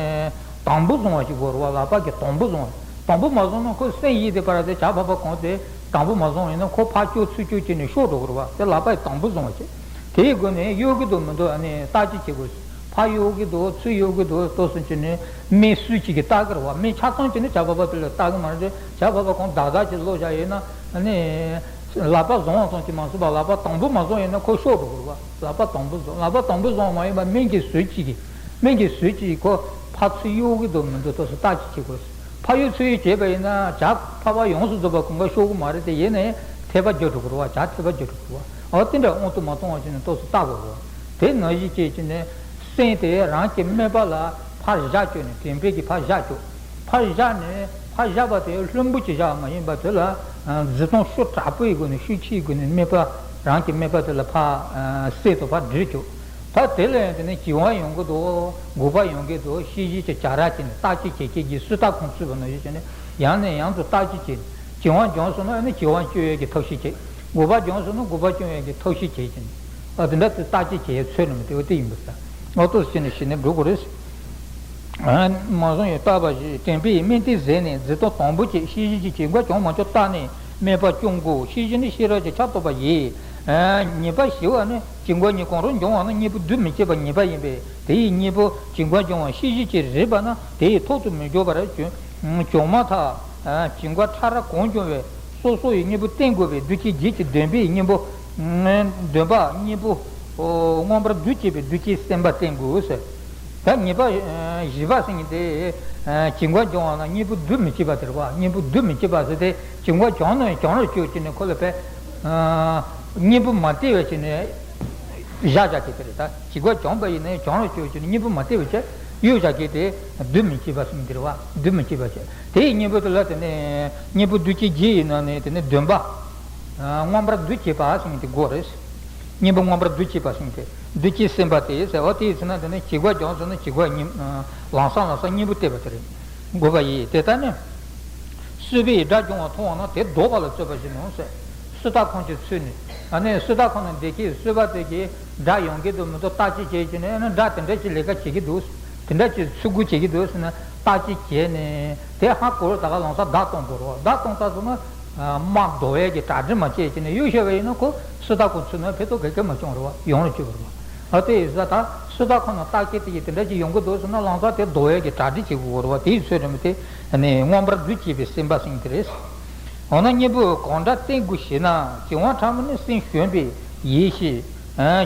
དམ་པོ་བཟུང་བ་ཞིག་དགོས་རེད་བ། ལག་པ་གིས་དམ་པོ་བཟུང་བ། དམ་པོ་མ་བཟུང་ན་ཁོ་སེམས་ཡིད་དེ་བར་དེ་བྱ་ཕོར་པ་གང་དེ་དམ་པོ་མ་བཟུང་ཡིན་ན་ཁོ་ཕར་བསྐྱུར་ཚུར་བསྐྱུར་བྱས་ནས་ཤོར་འགྲོ་གི་རེད་བ། དེ་ལག་པ་ཡིས་དམ་པོ་བཟུང་བ་བྱེད། དེའི་སྒོ་ནས་གཡོ་གི་འདུག་མི་འདུག་ཨ་ནི་བརྟག་དཔྱད་བྱེད་དགོས། ཕར་གཡོ་གི་འདུག་ཚུར་གཡོ་གི་འདུག་ལྟོས་སོང་བྱས་ནས་སྨན་སུས་གཅིག་གིས་བརྟག་གི་རེད་བ། སྨན་ཆ་ཚང་བྱས་ནས་བྱ་ཕོར་པ་དེ་ལ་བརྟག་གི་མ་རེད། བྱ་ཕོར་པ་གང་བདག་བདག་གིས་བླུགས་བཞག་ཡོད་ན་ཨ་ནི་ལག་པ་བཟུང་བ་ཙམ་གྱིས་མ་ཟད་པ་ལག་པ་དམ་པོ་མ་བཟུང་ཡོད་ན་ཁོ་ཤོར་འགྲོ་གི་རེད་བ། ལག་པ་དམ་པོ་བཟུང་། ལག་པ་དམ་པོ་བཟུང་བ་མ་ཡིན་པ་སྨན་གྱིས་སུས་གཅིག་གིས། སྨན་གྱིས་སུས་གཅིག་གིས་ཁོ་ཕར་ཚུར་གཡོ་གི་འདུག་མི་འདུག་ལྟོས་སོང་བརྟག་དཔྱད་བྱེད་དགོས། ཕར་གཡོ་ཚུར་གཡོ་བྱས་པ་ཡིན་ན་བྱ་ཕོར་པ་ཡོངས་སུ་རྫོགས་པ་གང་ག་ཤོར་གི་མ་རེད་དེ། ཡིན་ནའི་འཐད་པ་རྒྱག་འགྲོ་གི་རེད་བ། བྱ་འཐད་པ་རྒྱག་འགྲོ་གི་རེད་བ། འོ་དེ་འདྲ་དབང་དུ་མ་གཏོང་བ་བྱས་ནས་ལྟོས་སོང་བལྟ་དགོས་རེད་བ། དེ་ནང་བཞིན་བྱས་བྱས་ནས་སེམས་དེ་རང་གི་དམིགས་པ་ལ་ཕར་བཞག་བཅུག་ནས་དྲན་པས་ཀྱིས་ཕར་བཞག་བཅུག་ཕར་བཞག་ནས་ཕར་བཞག་པ་དེ་ལྷུན་པོ་ཅིག་བཞག་མ་ཡིན་པ་དེ་ལ་ཨ་བརྫིས་གཏོང་ཤུགས་དྲག་པོའི་སྒོ་ནས་ཤུགས་ཆེའི་སྒོ་ནས་དམིགས་པ་རང་གི་དམིགས་པ་དེ་ལ་ཕར་ཨ་གསལ་དུ་ཕར་སྒྲིལ་བཅུག་ད་དེ་ལ་ཡང་དེ་ནས་བྱིང་བ་ཡོང་གི་འདུག་འགོག་པ་ཡོང་གི་འདུག་ཤེས་བཞིན་གྱིས་བྱ་ར་བྱས་ནས་བརྟག་དཔྱད་བྱེད་ཀྱི་རྗེས་སུ་ལྟ་ཁུངས་ཚུད་པ་ནང་བཞིན་བྱས་ནས་ཡང་ནས་ཡང་དུ་བརྟག་དཔྱད་བྱས་ནས་བྱིང་བ་བྱུང་སོང་ན་ཨ་ནི་བྱིང་བ་བཅོས་ཡས་ཀྱི་ཐབས་ཤེས་བྱེད། འགོག་པ་བྱུང་སོང་ན་འགོག་པ་བཅོས་ཡས་ཀྱི་ཐབས་ཤེས་བྱེད་ཀྱི་ནས། ཨ་དེ་འདྲ་དེ་བརྟག་དཔྱད་བྱེད་ཚོད་ནི་མི་དེ་འོ་དེ་ཡིན་པ་ས། ཨོ་ཏོ་ཟེར་ནས་ཤི་ནས་འགྲོ་དགོས་རེད། མ་བཟུང་ཡང་བརྟག་པ་བཞི་དྲན་པས་སྨིན་དེ་ཟད་ནས་འཛིན་སྟངས་དང་པོ་བཅས་ཤེས་བཞིན་གྱི་བྱིང་རྒོད་བྱུང་མ་བྱུང་བརྟག་ནས་སྨད་པ་སྐྱོང་དགོས། ཤེས་བཞིན་ནི་ཤེས་རབ་ཀྱི་ཆ་རྟོགས་པ་ཡིན། གཉིས་པ་བཞི་བ་ནི་བྱིང་རྒོད་གཉིས་གང་རུང་འབྱུང་བ་ནི་གཉིས་པོ་རྡུལ་མི་གཅིག་པ་ཉིད་པ་ཡིན་པས་དེ་ཡི་གཉིས་པོ་བྱིང་རྒོད་འབྱུང་བ་ཤེས་བཞིན་གྱིས་རིག་པ་ན་དེ་ཡི་ཐོག་ཏུ་མི་འཇོག་པར་བྱུང་མ་ཐག་བྱིང་རྒོད་ཕྲ་རགས་གང་བྱུང་བས་སོ་སོ་ཡི་གཉིས་པོ་བསྟེན་དགོས་པས་བདུད་ཀྱི་རྒྱུད་ཀྱི་འདུན་པའི་གཉིས་པོ། འདུན་པ་གཉིས་པོ། མངོན་པར་འདུ་བྱེད་པའི་བདུད་ཀྱི་སེམས་དཔའ་བསྟེན་དགོས་ཟེར། ད་གཉིས་པ། བཞི་པ་ཟེར་མཁན་དེ། བྱིང་རྒོད་འབྱུང་བ་ན་གཉིས་པོ་རྡུལ་མི་གཅིག་པ་དེ་རེད་བ། གཉིས་པོ་རྡུལ་མི་གཅིག་པ་ཟེར་ཏེ་བྱིང་རྒོད་བྱུང་ན་བྱུང་རོགས་བྱོས་ཅེས་ནས་ཁོ་ལ་བས། གཉིས་པོ་མ་བལྟས་པ་བྱས་ནས། བཞག་བཞག་གི་དེ་རེད་ད། བྱིང་རྒོད་བྱུང་བ་ཡིན་ན་བྱུང་རོགས་བྱོས་ཅེས་ནས་གཉིས་པོ་མ་བལྟས་པ་བྱས་གཡུག་བཞག་གི་དེ་རྡུལ་མི་གཅིག་པ་ཟེར་མཁན་དེ་རེད་བ། རྡུལ་མི་གཅིག་པ་བྱས་དེ་ཡི་གཉིས་པོ་དེ་ལ་དེ་ནས་གཉིས་པོ་རྡུལ་གཅིག་རྒྱུ་ཡིན་ན་ནི་དེ་ནས་འདུན་པ། མངོན་པར་འདུ་བྱེད་པ་ཟེར་མཁན་དེ་དགོས་རེད། གཉིས་པོ་མངོན་པར་འདུ་བྱེད་པ་ཟེར་མཁན་དེ་བདུད་ཀྱི་སེམས་དཔའ་དེ་ཟེར་བ་དེ་ཡིན་ཟེར་ན་དེ་ནི་བྱིང་རྒོད་བྱུང་ཟེར་ན་བྱིང་རྒོད་གཉིས། ལམ་སང་ལམ་སང་གཉིས་པོ་བལྟས་པ་དེ་རེད། དགོས་པ་ཡིན་དེ་ལྟར་ནི། གསོད་པའི་དགྲ་འབྱུང་བ་མཐོང་བ་ན་དེ་བཟློག་པ་ལ་རྩོད་པ་བཞིན་ནོ་ཟེར། སུ་དག་ཁོང་ཆུད་ཚུད་ནས་ཨ་ནི་སུ་དག་ཁོང་ན་འདི་གའི་གསོད་པ་དེ་གའི་དགྲ་ཡོང་གི་འདུག་མི་འདུག་བརྟག་དཔྱད་བྱེད་ཀྱི་ནས་ཨ་ནི་དགྲ་དེ་འདྲ་ཅིག་ལས་ཀ་བྱེད་ཀྱི་འདུག་དེ་འདྲ་ཅིག་ཚུར་རྒོལ་བྱེད་ཀྱི་འདུག་ཟེར་ན་བརྟག་དཔྱད་བྱས་ནས་དེ་ཧ་གོ་རུ་ད་ག་ལོང་ས་བདག་གཏོང་དགོས་རོགས་བདག་གཏོང་ས་སོང་ན། དམག་བཟློག་ཡས་ཀྱི་གྲ་སྒྲིག་མ་བྱས་ཀྱི་ནས་གཡུག་བཞག་པ་ཡིན་ན་ཁོ་སུ་དག་ཁོང་ཚུད་ན་ཕན་ཐོགས་ག་གེ་མ་བྱུང་རོགས་ཡོང་རུ་བཅུག་རོགས། ཨ་དེ་ཡིན་ས་ད་སུ་དག་ཁོ་ན་བརྟག་དཔྱད་དེ་ཡི་དེ་འདྲ་ཅིག་ཡོང་གི་འདུག་ཟེར་ན་ལང་ཚོ་དེ་ཟློག་ཡས་ཀྱི་གྲ་སྒྲིག་བྱེད་དགོས་རེད་བ། དེའི་ཚོད་རེད་མི་དེ་ནི་མངོན་པར་འདུ་བྱེད་པའི་སེམས་དཔའ་ཟེར་མཁན་དེ་རེད། འོ་ན་གཉིས་པོ་གང་འདྲ་བསྟེན་དགོས་ཞེ་ན། བྱིང་བ་ཕྲ་མོ་ནི་སེམས་གཞོམ་པའི་ཡེ་ཤེས་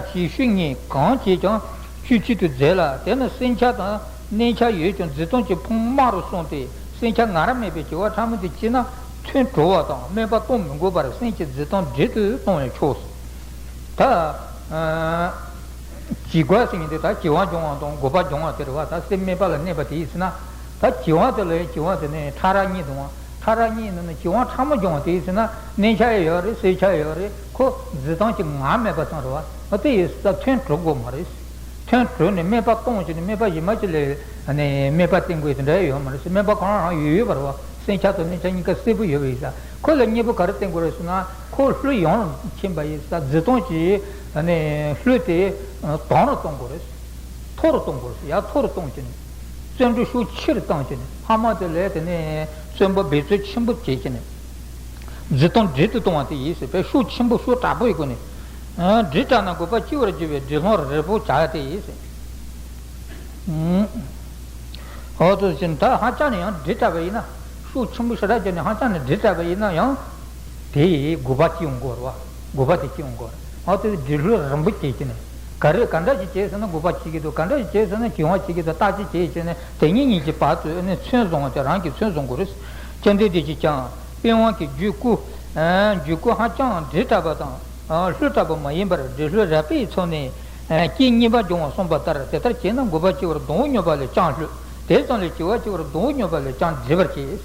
ཀྱི་ཤུགས་ཉིད་གང་བྱེད་ཀྱང་ཆོས་ཅན་དུ་མཛད་ལ། དེ་ནི་སེམས་ཆགས་དང་གནས་ཆགས་ཡོད་ཀྱང་འཛིན་སྟངས་ཀྱི་ཕུང་དམར་རུ་སོང་སྟེ་སེམས་ཆགས་ངར་མེད་པའི་བྱིང་བ་ཕྲ་མོ་དེ་སྐྱེས་ན་ཐོན་གྲོལ་བ་དང་སྨད་པ་གཏོང་མི་དགོས་པར་སེམས་ཀྱི་འཛིན་སྟངས་འབྲེལ་དུ་གཏོང་བས་ཆོག་ད། ཨ། བྱིང་རྒོད་ཟེར་མཁན་དེ་ད་བྱིང་བ་སྦྱོང་བ་དང་རྒོད་པ་སྦྱོང་བ་དེ་རེད་བ། ད་སེམས་སྨད་པ་ལ་གནས་པ་དེ་ཡིན་ཟེར་ན། ད་བྱིང་བ་དེ་ལ་ཡང་བྱིང་བ་དེ་ནི་ཕྲ་རགས་གཉིས་འདུག་བ། ཕྲ་རགས་གཉིས་ནི་ནི་བྱིང་བ་ཕྲ་མོ་སྦྱོང་བ་དེ་ཡིན་ཟེར་ན་གནས་ཆགས་ཡོད་རེད། སེམས་ཆགས་ཡོད་རེད། ཁོ་འཛིན་སྟངས་ཀྱི་ངར་མེད་པ་ཙམ་རེད་བ། ཨ་དེ་ཡིན་ཟེར་ད་ཐོན་གྲོལ་དགོས་མ་རེད། ཐོན་གྲོལ་ནས་སྨད་པ་གཏོང་བྱས་ནས་སྨད་པ་གཞན་པ་ཅིག་ལས་ནས་སྨད་པ་བསྟེན་དགོས་དེ་འདྲ་ཡོད་མ་རེད། སྨད་པ་གང་རང་ཡོད་ཡོད་པ་རེད་བ། སེམས་ཆགས་དང་གནས་ཆགས་གཉིས་ཀ་གསལ་པོ་ཡོད་པ་ཡིན་ས། ཁོ་ལ་གཉིས་པོ་ག་རེ་བསྟེན་དགོས་རེད་ཟེར་ན་ཁོ་ལྷོད་ཡངས་རུ་ཕྱིན་པ་ཡིན་ས། འཛིན་སྟངས་ཀྱི་ནས་ལྷོད་དེ་དྭངས་རུ་གཏོང་དགོས་རེད། མཐོ་རུ་གཏོང་དགོས་རེད། ཡར་མཐོ་རུ་གཏོང་བྱས་ནས་བརྩོན་འགྲུས་ཤུགས་ཆེ་རུ་བཏང་བྱས་ནས་ཕ་མ་དེ་ལས་དེ་ནས་བརྩོན་པ་འབད་རྩོལ་ཆེན་པོ་བྱེད་བྱས་ནས། འཛིན་སྟངས་འབྲེལ་དུ་གཏོང་བ་དེ་ཡིན་ཟེར་བས་ཤུགས་ཆེན་པོ་ཤུགས་དྲག་པོ་ཡི་སྒོ་ནས། ཨ། དྲིལ་བསྒྲགས་ན་དགོས་པ་སྐྱེ་བར་འགྱུར་བའི་དྲིལ་སློང་རིལ་པོ་བྱ་ཡ་དེ་ཡིན་ཟེར། ཨུམ། འོ་དེ་བཞིན་ད་ཧ་ཅང་ནས་ཡང་དྲིལ་བསྒྲགས་པ་ཡིན་ན། ཤུགས་ཆེན་པོ་ཞེ་དྲག་བྱས་ནས་ཧ་ཅང་ནས་དྲིལ་བསྒྲགས་པ་ཡིན་ན་ཡང་། དེ་ཡི་དགོས་པ་སྐྱེ་ཡོང་གི་རེད་བ། དགོས་པ་དེ་སྐྱེ་ཡོང་གི་རེད། འོ་དེ་དྲིལ་སློང་རིལ་པོ་བྱེད་ཀྱི་ནས། ག་རེ་ག་འདྲ་ཞིག་བྱས་ཟེར་ན་དགོས་པ་སྐྱེ་གི་འདུག་ག་འདྲ་ཞིག་བྱས་ཟེར་ན་བྱིང་བ་སྐྱེ་གི་འདུག་བརྟག་དཔྱད་བྱས་བྱས་ནས་དེ་ཉིད་ཉིད་ཀྱི་བར་དུ་ནས་མཚོན་བཟུང་བ་དེ་རང་གིས་མཚོན་བཟུང་དགོས་རེད། བཅོམ་ལྡན་འདས་ཀྱིས་ཀྱང་པི་ཝང་གི་རྒྱུད་སྐུ། རྒྱུད་སྐུ་ཧ་ཅང་དྲིལ་བསྒྲགས་པ་དང་། ལྷོད་བསྒྲགས་པ་མ་ཡིན་པར་དྲིལ་ལྷོད་རལ་པའི་ཚུལ་ནས། རྐྱེན་གཉིས་པ་འབྱུང་བ་གསུངས་པ་ལྟར་དེ་ལྟར་བྱས་ན་དགོས་པ་སྐྱེ་བར་སྡོང་བོ་སྙོམས་པ་ལས་ཀྱང་ལྷོད། དེ་ཙམ་ལས་བྱིང་བ་སྐྱེ་བར་སྡོང་བོ་སྙོམས་པ་ལས་ཀྱང་འདྲིལ་བར་བྱེད།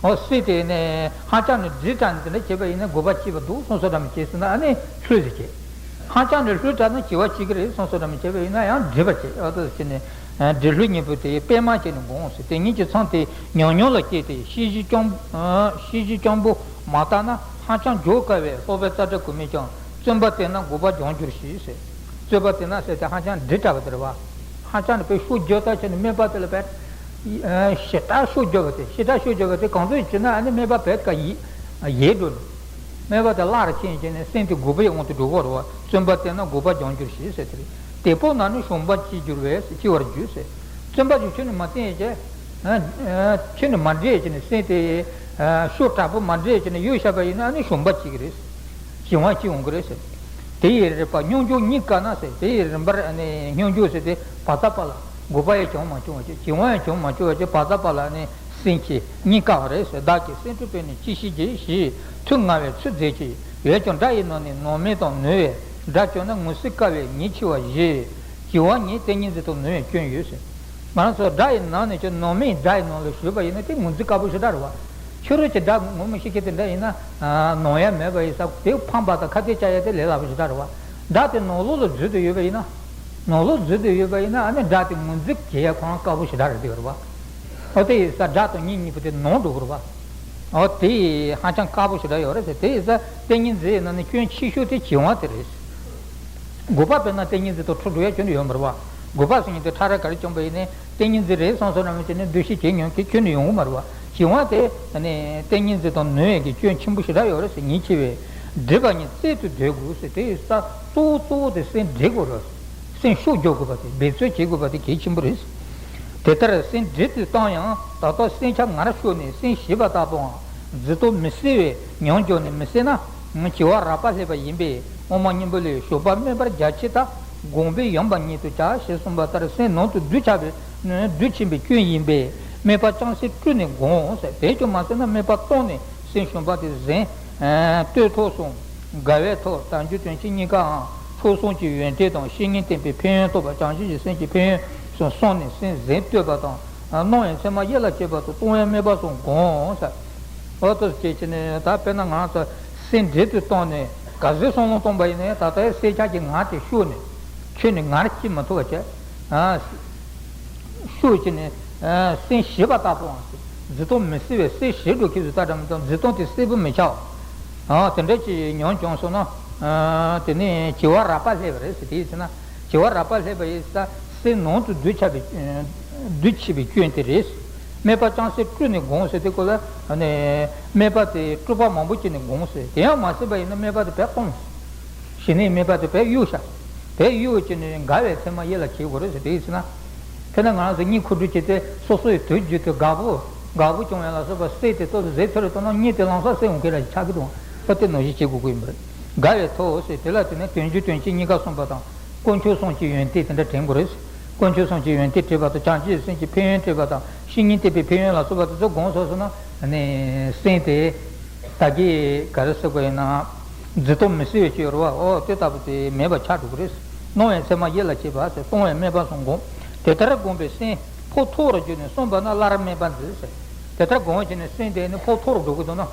འོ་སྲིད་དེ་ནས་ཧ་ཅང་ནས་དྲིལ་བསྒྲགས་ནས་དེ་འདྲ་བྱས་པ་ཡིན་ན་དགོས་པ་སྐྱེས་པ་འདུག་གསུངས་སོ་འདྲ་མི་བྱེད་ཟེར་ན་ཨ་ནི་ལྷོད་ཟེར་བྱེད། ཧ་ཅང་ནས་ལྷོད་བསྒྲགས་ན་བྱིང་བ་སྐྱེ་གི་རེད་གསུངས་སོ་འདྲ་མི་བྱེད་པ་ཡིན་ན་ཡང་འདྲིལ་བར་བྱེད། འོ་དེ་བྱས་ནས་དྲིལ་ལྷོད་གཉིས་པོ་དེ་སྤེལ་མ་བྱས་ནས་དགོངས་ཟེར། དེ་ཉིད་ཀྱི་མཚམས་དེ་ཉམས་མྱོང་ལ་སྐྱེས་ཏེ་ཤེས་བཞིན་སྐྱོང་། ཤེས་བཞིན་སྐྱོང་པོ་མ་བརྟགས་ན་ཧ་ཅང་འཇོག་དཀའ་བས་ལྷོད་པའི་རྩ་བྲལ་གོ་མིན་ཀྱང་། བརྩོན་པ་བརྟེན་ན་དགོས་པ་འབྱུང་འགྱུར་ཞེས་ཟེར། བརྩོན་པ་བརྟེན་ན་ཟེར་ཏེ་ཧ་ཅང་དྲིལ་བསྒྲགས་པ་དེ་རེད་བ། ཧ་ཅང་ནས་དཔེ་ཤུགས་རྒྱག་ལྟ་བྱས་ནས་སྨད་པ་དེ་ལ་བས། ཞེ་དྲག་ཤུགས་རྒྱག་པ་དེ་ཞེ་དྲག་ཤུགས་རྒྱག་པ་དེ་གང་ཚོད་བྱས་ན་ཨ་ནི་སྨད་པ་བས་ཀ་ཡི། ཡལ་འགྲོ་ནས། སྨད་པ་དེ་སླར་ཕྱིན་བྱས་ནས་སེམས་དེ་དགོས་པའི་དབང་དུ་འགྲོ་གི་རེད་བ། བརྩོན་པ་བརྟེན་ན་དགོས་པ་འབྱུང་འགྱུར་ཞེས་ཟེར་དེ་རེད། དེ་སྤོང་ན་ནི་ཞུམ་པ་སྐྱེ་འགྱུར་བས་སྐྱེ་བར་འགྱུར་ཟེར། བརྩོན་པ་ཞིག་ཁྱོན་ནས་མ་བརྟེན་བྱས། ཁྱོན་ནས་མ་འདྲེས་བྱས་ནས་སེམས་དེ། ཤུགས་དྲག་པོ་མ་འདྲེས་བྱས་ནས་གཡུག་བཞག་པ་ཡིན་ན་ཨ་ནི་ཞུམ་པ་སྐྱེ་གི་རེད། བྱིང་བ་སྐྱེ་འོང་གི་རེད་ཟེར། དེ་ཡི་རིམ་པ་སྙོམས་འཇུག་གཉིས་ཀ་ན་ཟེར། དེ་ཡི་རིམ་པར་ཨ་ནི་སྙོམས་འཇུག་ཟེར་ཏེ་བ་ཙ་པ་ལ། དགོས་པ་ཡང་བྱུང་མ་བྱུང་བ་ཅིག་བྱིང་བ་ཡང་བྱུང་མ་བྱུང་བ་ཅིག་བ་ཙ་པ་ལ་ནི་སེམས་ཀྱི་གཉིས་ཀ་བ་རེད་ཟེར། བདག་གིས་སེམས་འཁྲུལ་པས་ནི་ཅི་ཤེས་ཀྱི་ཞེས་ཐུགས་མངའ་བའི་ཚུལ་མཛད་ཀྱི་ཡོད་ཀྱང་དགྲ་ཡི་ནང་ནས་ནང་དམན་དང་ནུས་པས་དགྲ་བཅོམ་ན་ངོས་ཟིན་དཀའ་བས་ཉེས་ཆེ་བ་ཞེས། བྱིང་བ་ཉིད་དེ་ཉིད་འཛིན་སྟངས་ནུས་པའི་སྐྱོན་ཡོད་ཟེར། ང་རང་ཚོ་དགྲ་ཡི་ནང་ནས་ཀྱང་ནང་དམན་དགྲ་ཡི་ནང་ལ་ཞུགས་པ་ཡིན་ན་དེ་ངོས་འཛིན་དཀའ་པོ་ཞེ་དྲག་རེད་བ། ཁྱོད་རང་ཀྱི་དགྲ་ངོ་མ་ཤེས་མཁན་དེ་འདྲ་ཡིན་ན། ནོར་ཡ་མེད་པ་ཡིན་ས་དེ་ཕངས་པ་དང་ཁ་གཏད་བཅག་ཡ་དེ་ལས་སླ་པོ་ཞེ་དྲག་རེད་བ། དགྲ་དེ་ནང་ལོགས་ལ་འཛུལ་དུ་ཡོད་པ་ཡིན་ན། ནང་ལོགས་འཛུལ་དུ་ཡོད་པ་ཡིན་ན་ཨ་ནི་དགྲ་དེ་ངོས་འཛིན་བྱེད་ཡ་ཁོ་རང་དཀའ་པོ་ཞེ་དྲག་རེད་བ། ཨོ་དེ་ཡིན་ས་དགྲ་དང་གཉེན་གཉིས་པོ་དེ་ནོར་འགྲོ་གི་རེད་བ། ཨོ་དེ་ཧ་ཅང་དཀའ་པོ་ཞེ་དྲག་ཡོད་རེད་ཟེར། དེ་ཡིན་ས་དེ་ཉིད་འཛིན་ཡིན་ན་ནི་སྐྱོན་ཆེ་ཤོས་དེ་བྱིང་བ་དེ་རེད། དགུ་པ་དཔེར་ན་ཏིང་ངེ་འཛིན་དང་འཁྲུལ་འགྲོ་ཡ་ཁྱོན་ནས་ཡོད་མ་རེད་བ། དགུ་པ་ཟེར་མཁན་དེ་ཕྲ་རགས་ག་རེ་བྱུང་བ་ཡིན་ནའི་ཏིང་ངེ་འཛིན་རེད་བསམ་སོང་ར་མི་བྱས་ནས་འདུ་ཤེས་བྱེད་མྱོང་གི་ཁྱོན་ནས་ཡོང་གི་མ་རེད་བ། བྱེད་དབང་དེ་ནི་ཏིང་ངེ་འཛིན་དང་ནོར་ཡ་གི་སྐྱོན་ཆེན་པོ་ཞེ་དྲག་ཡོད་རེད་ཟེར། ཉེན་ཆེ་བས་སྒྲིབ་པ་ཉིད་རྩལ་དུ་འགྲེལ་དགོས་ཟེར། དེ་ཡི་ས་གཙོ་བོ་གཙོ་བོ་དེ་སེམས་སྒྲིབ་དགོས་རེད། སེམས་ཤུགས་རྒྱག་དགོས་པ་དེ་འབད་རྩོལ་བྱེད་དགོས་པ་དེ་གལ་ཆེན་པོ་རེད། དེ་ལྟར་སེམས་སྒྲིབ་ཏུ་བཏང་ཡང་ད་ལྟ་སེམས་ཆ་ངར་ཤོར་ནས་སེམས་ཞི་བ་ལྟ་བུའང་འཛིན་སྟངས་མི་གསལ་བས་ཉམས་འགྱོ་ནས་མི་གསལ་ན་བྱི་བ་རལ་པ་ལྷས་པ་ཡིན་པས། འོག་མ་སྙིང་པོ་ལས་ཞོགས་པ་སྨོན་པར་རྒྱ་ཆེ་ལྟ། སྒོམ་པས་ཡངས་པ་ཉིད་དུ་བྱ་ཞེས་གསུངས་པ་ལྟར་སེམས་ནང་དུ་རྡུལ་ཆགས་པའི་རྡུལ་ཆེན་པོའི་སྐྱོན་ཡིན་པས་དམིགས་པ་ཅུང་ཟད་བསྐྲུན་ནས་སྒོམ་ཟེར། དེ་ཀྱང་མ་ཟད་ན་དམིགས་པ་བཏང་ནས་སེམས་ཞུམ་པ་དེ་ཟིན་བཏོད་ཐོག་སོང་། དགའ་བའི་ཐོག་དལ་འབྱོར་དོན་ཆེན་གཉིས་ཀའང་མཆོག་གསུམ་གྱི་ཡོན་ཏན་དང་བཤེས་གཉེན་བསྟེན་པའི་ཕན་ཡོན་རྟོགས་པ་བྱང་ཆུབ་ཀྱི་སེམས་ཀྱི་ཕན་ཡོན་སོགས་གསུངས་ནས་སེམས་ཟིན་བཏོད་པ་དང་སྣང་བའི་མཚན་མ་ཡིད་ལ་བྱེད་པ་དང་སྟོང་པའི་དམིགས་པ་སོགས་སྒོམ་ཟེར། འོ་ཏོ་སྐྱེས་ཀྱི་ནི་ད་དཔེར་ན་ང་རང་ཚོ་སེམས་འདྲེ་དུ་བཏང་ནས་ག་ཚོད་བསམ་བློ་གཏོང་པ་ཡིན་ནའི་ད་ལྟའི་སེམས་ཆགས་ཀྱི་ངར་དེ་ཤུགས་ནས་ཁྱོན་ནས་ངར་སྐྱེ་མི་ཐུབ་པ་བྱས། ཤུགས་ཀྱིས་ནི་སེམས་ཞི་བ་ལྟ་བུའང་འཛིན་སྟངས་མི་གསལ་བའི་སེམས་ཞི་འགྲོ་ཁྱེད་ཚོ་ལྟ་འདྲ་མི་འདུག་འཛིན་སྟངས་དེ་གསལ་པོ་མི་ཆགས། དེ་འདྲ་ཅིག་ཉམས་བྱུང་སོང་ན་དེ་ནི་བྱི་བ་རལ་པ་ལྷས་པ་རེད་ཟེར། དེ་ཡིན་ཟེར་ན་བྱི་བ་རལ་པ་ལྷས་པ་ཡིན་ཟེར་ན་སེམས་ནང་དུ་རྡུལ་ཆགས་པའི་རྡུལ་ཆེ་བའི་སྐྱོན་དེ་རེད། དམིགས་པ་ཅུང་ཟད་བསྐྲུན་ནས་སྒོམ་ཟེར་དེ་ཀོ་ལ་དམིགས་པ་དེ་བསྐྲུན་པ་མང་པོ་བྱས་ནས་སྒོམ་ཟེར། དེ་ཡང་མ་ཟིན་པ་ཡིན་ན་དམིགས་པ་དེ་བས་སྤོང་། ཞི་གནས་དམིགས་པ་དེ་བས་གཡུག་བྱ། བས་གཡུག་བྱས་ནས་དགའ་བའི་མཚན་མ་ཡིད་ལ་བྱེད་དགོས་རེད་ཟེར། དེ་ཡིན་ཟེར་ན། དེ་ན་ང་རང་ཚོ་གཉིད་ཁུག་དུས་ཀྱི་དེ་སོ་སོའི་དུས་རྒྱུན་དུ་དགའ་པོ་དགའ་པོ་བྱུང་ཡ་ལ་སོགས་པ་སེམས་དེ་ཏོག་ཙམ་ཟད་ཐུབ་རེད་བཏང་ན་གཉིད་དེ་ལམ་སང་སེམས་འོང་གི་ར་ཆགས་ཀྱི་འདུག་ཨོ་དེ་ནང་བཞིན་བྱེད་དགོས་ཀྱི་ཡིན་པ་རེད། དགའ་བའི་ཐོག་ཟེར་དེ་ལ་དེ་ནས་དོན་རྒྱུ་དོན་ཅན་གཉིས་ཀ་གསུངས་པ་དང་དཀོན་མཆོག་གསུམ་གྱི་ཡོན་ཏན་དེ་འདྲ་དྲན་དགོས་རེད། དཀོན་མཆོག་གསུམ་གྱི་ཡོན་ཏན་དྲན་པ་དང་བྱང་ཆུབ་སེམས་ཀྱི་ཕན་ཡོན་དྲན་པ་དང་བཤེས་གཉེན་བསྟེན་པའི་ཕན་ཡོན་ལ་སོགས་པ་དེ་ཚོ་སྒོམ་ཚར་སོང་ན་ནི་སེམས་དེ་ད་གིན་ག་རེ་ཟེར་དགོས་ཡིན་ན། འཛིན་སྟངས་མི་གསལ་བའི་ཕྱིར་རོ། ཨོ་དེ་ལྟ་བུ་དེ་མེད་པ་ཆགས་འགྲོ་གི་རེད། སྣང་བའི་མཚན་མ་ཡིད་ལ་བྱེད་པ་ཟེར། སྟོང་པའི་དམིགས་པ་གསུམ་སྒོམ། དེ་ལྟར་སྒོམ་པས་སེམས་ཕོ་མཐོ་རུ་གྱུར་ནས་སོང་བ་ན་སླར་དམིགས་པ་འཛིན་ཟེར། དེ་ལྟར་སྒོམ་བྱས་ནས་སེམས་དེ་ནི་ཕོ་མཐོ་རུ་འགྲོ་གི་འདུག་ན།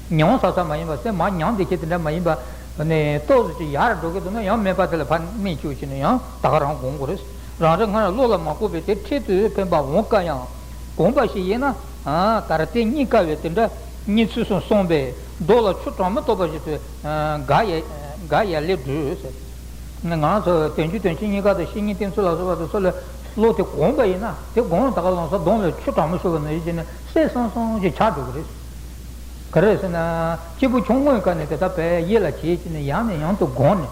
ཉམས་ས་ས་མ་ཡིན་པ་སེམས་མར་ཉམས་བསྡད་ཀྱི་དེ་འདྲ་མ་ཡིན་པ། ནས་ཏོག་ཙམ་ཅིག་ཡར་འགྲོ་གི་འདུག་ན་ཡང་དམིགས་པ་དེ་ལ་ཕར་དམིགས་བཅུག་བྱས་ནས་ཡང་ད་ག་རང་སྒོམ་དགོས་རེད། རང་རེ་སྔར་བློ་ལ་མ་བཀོད་པའི་དེ་འཕྲལ་དུ་འཕེན་པ་འོང་དཀའ་ཡང་། གོམས་པ་ཞིག་ཡིན་ན། ད་རེས་དེ་རྙེད་དཀའ་བའི་དེ་འདྲ་རྙེད་ཚུལ་སོགས་གསུངས་པས་རྡོ་ལ་ཆུ་གྲང་མོ་གཏོགས་པ་ཞིག་ཏུ་དགའ་ཡལ་དགའ་ཡལ་ལེ་འགྲོས་ཟེར། ང་རང་ཚོ་དོན་རྒྱུ་དོན་ཅན་གཉིས་ཀ་དང་བཤེས་གཉེན་བསྟེན་ཚུལ་ལ་སོགས་པ་དེ་ཚོ་ལ་བློ་དེ་གོམས་པ་ཡིན་ན་དེ་གོམས་ད་ག་ལམ་སང་གདོང་ལ་ཆུ་གྲང་མོ་ཤོར་བ་ནང་བཞིན་བྱས་ནས་གསལ་སང་སང་ཅིག་ཆགས་འགྲོ་གི་རེད། ག་རེ་ཟེར་ན་སྐྱེས་བུ་ཆུང་ངུའི་སྐབས་ནས་དེ་ལྟར་བས་ཡིད་ལ་བྱེད་ཀྱི་ནས་ཡང་ནས་ཡང་དུ་སྒོམ་ནས་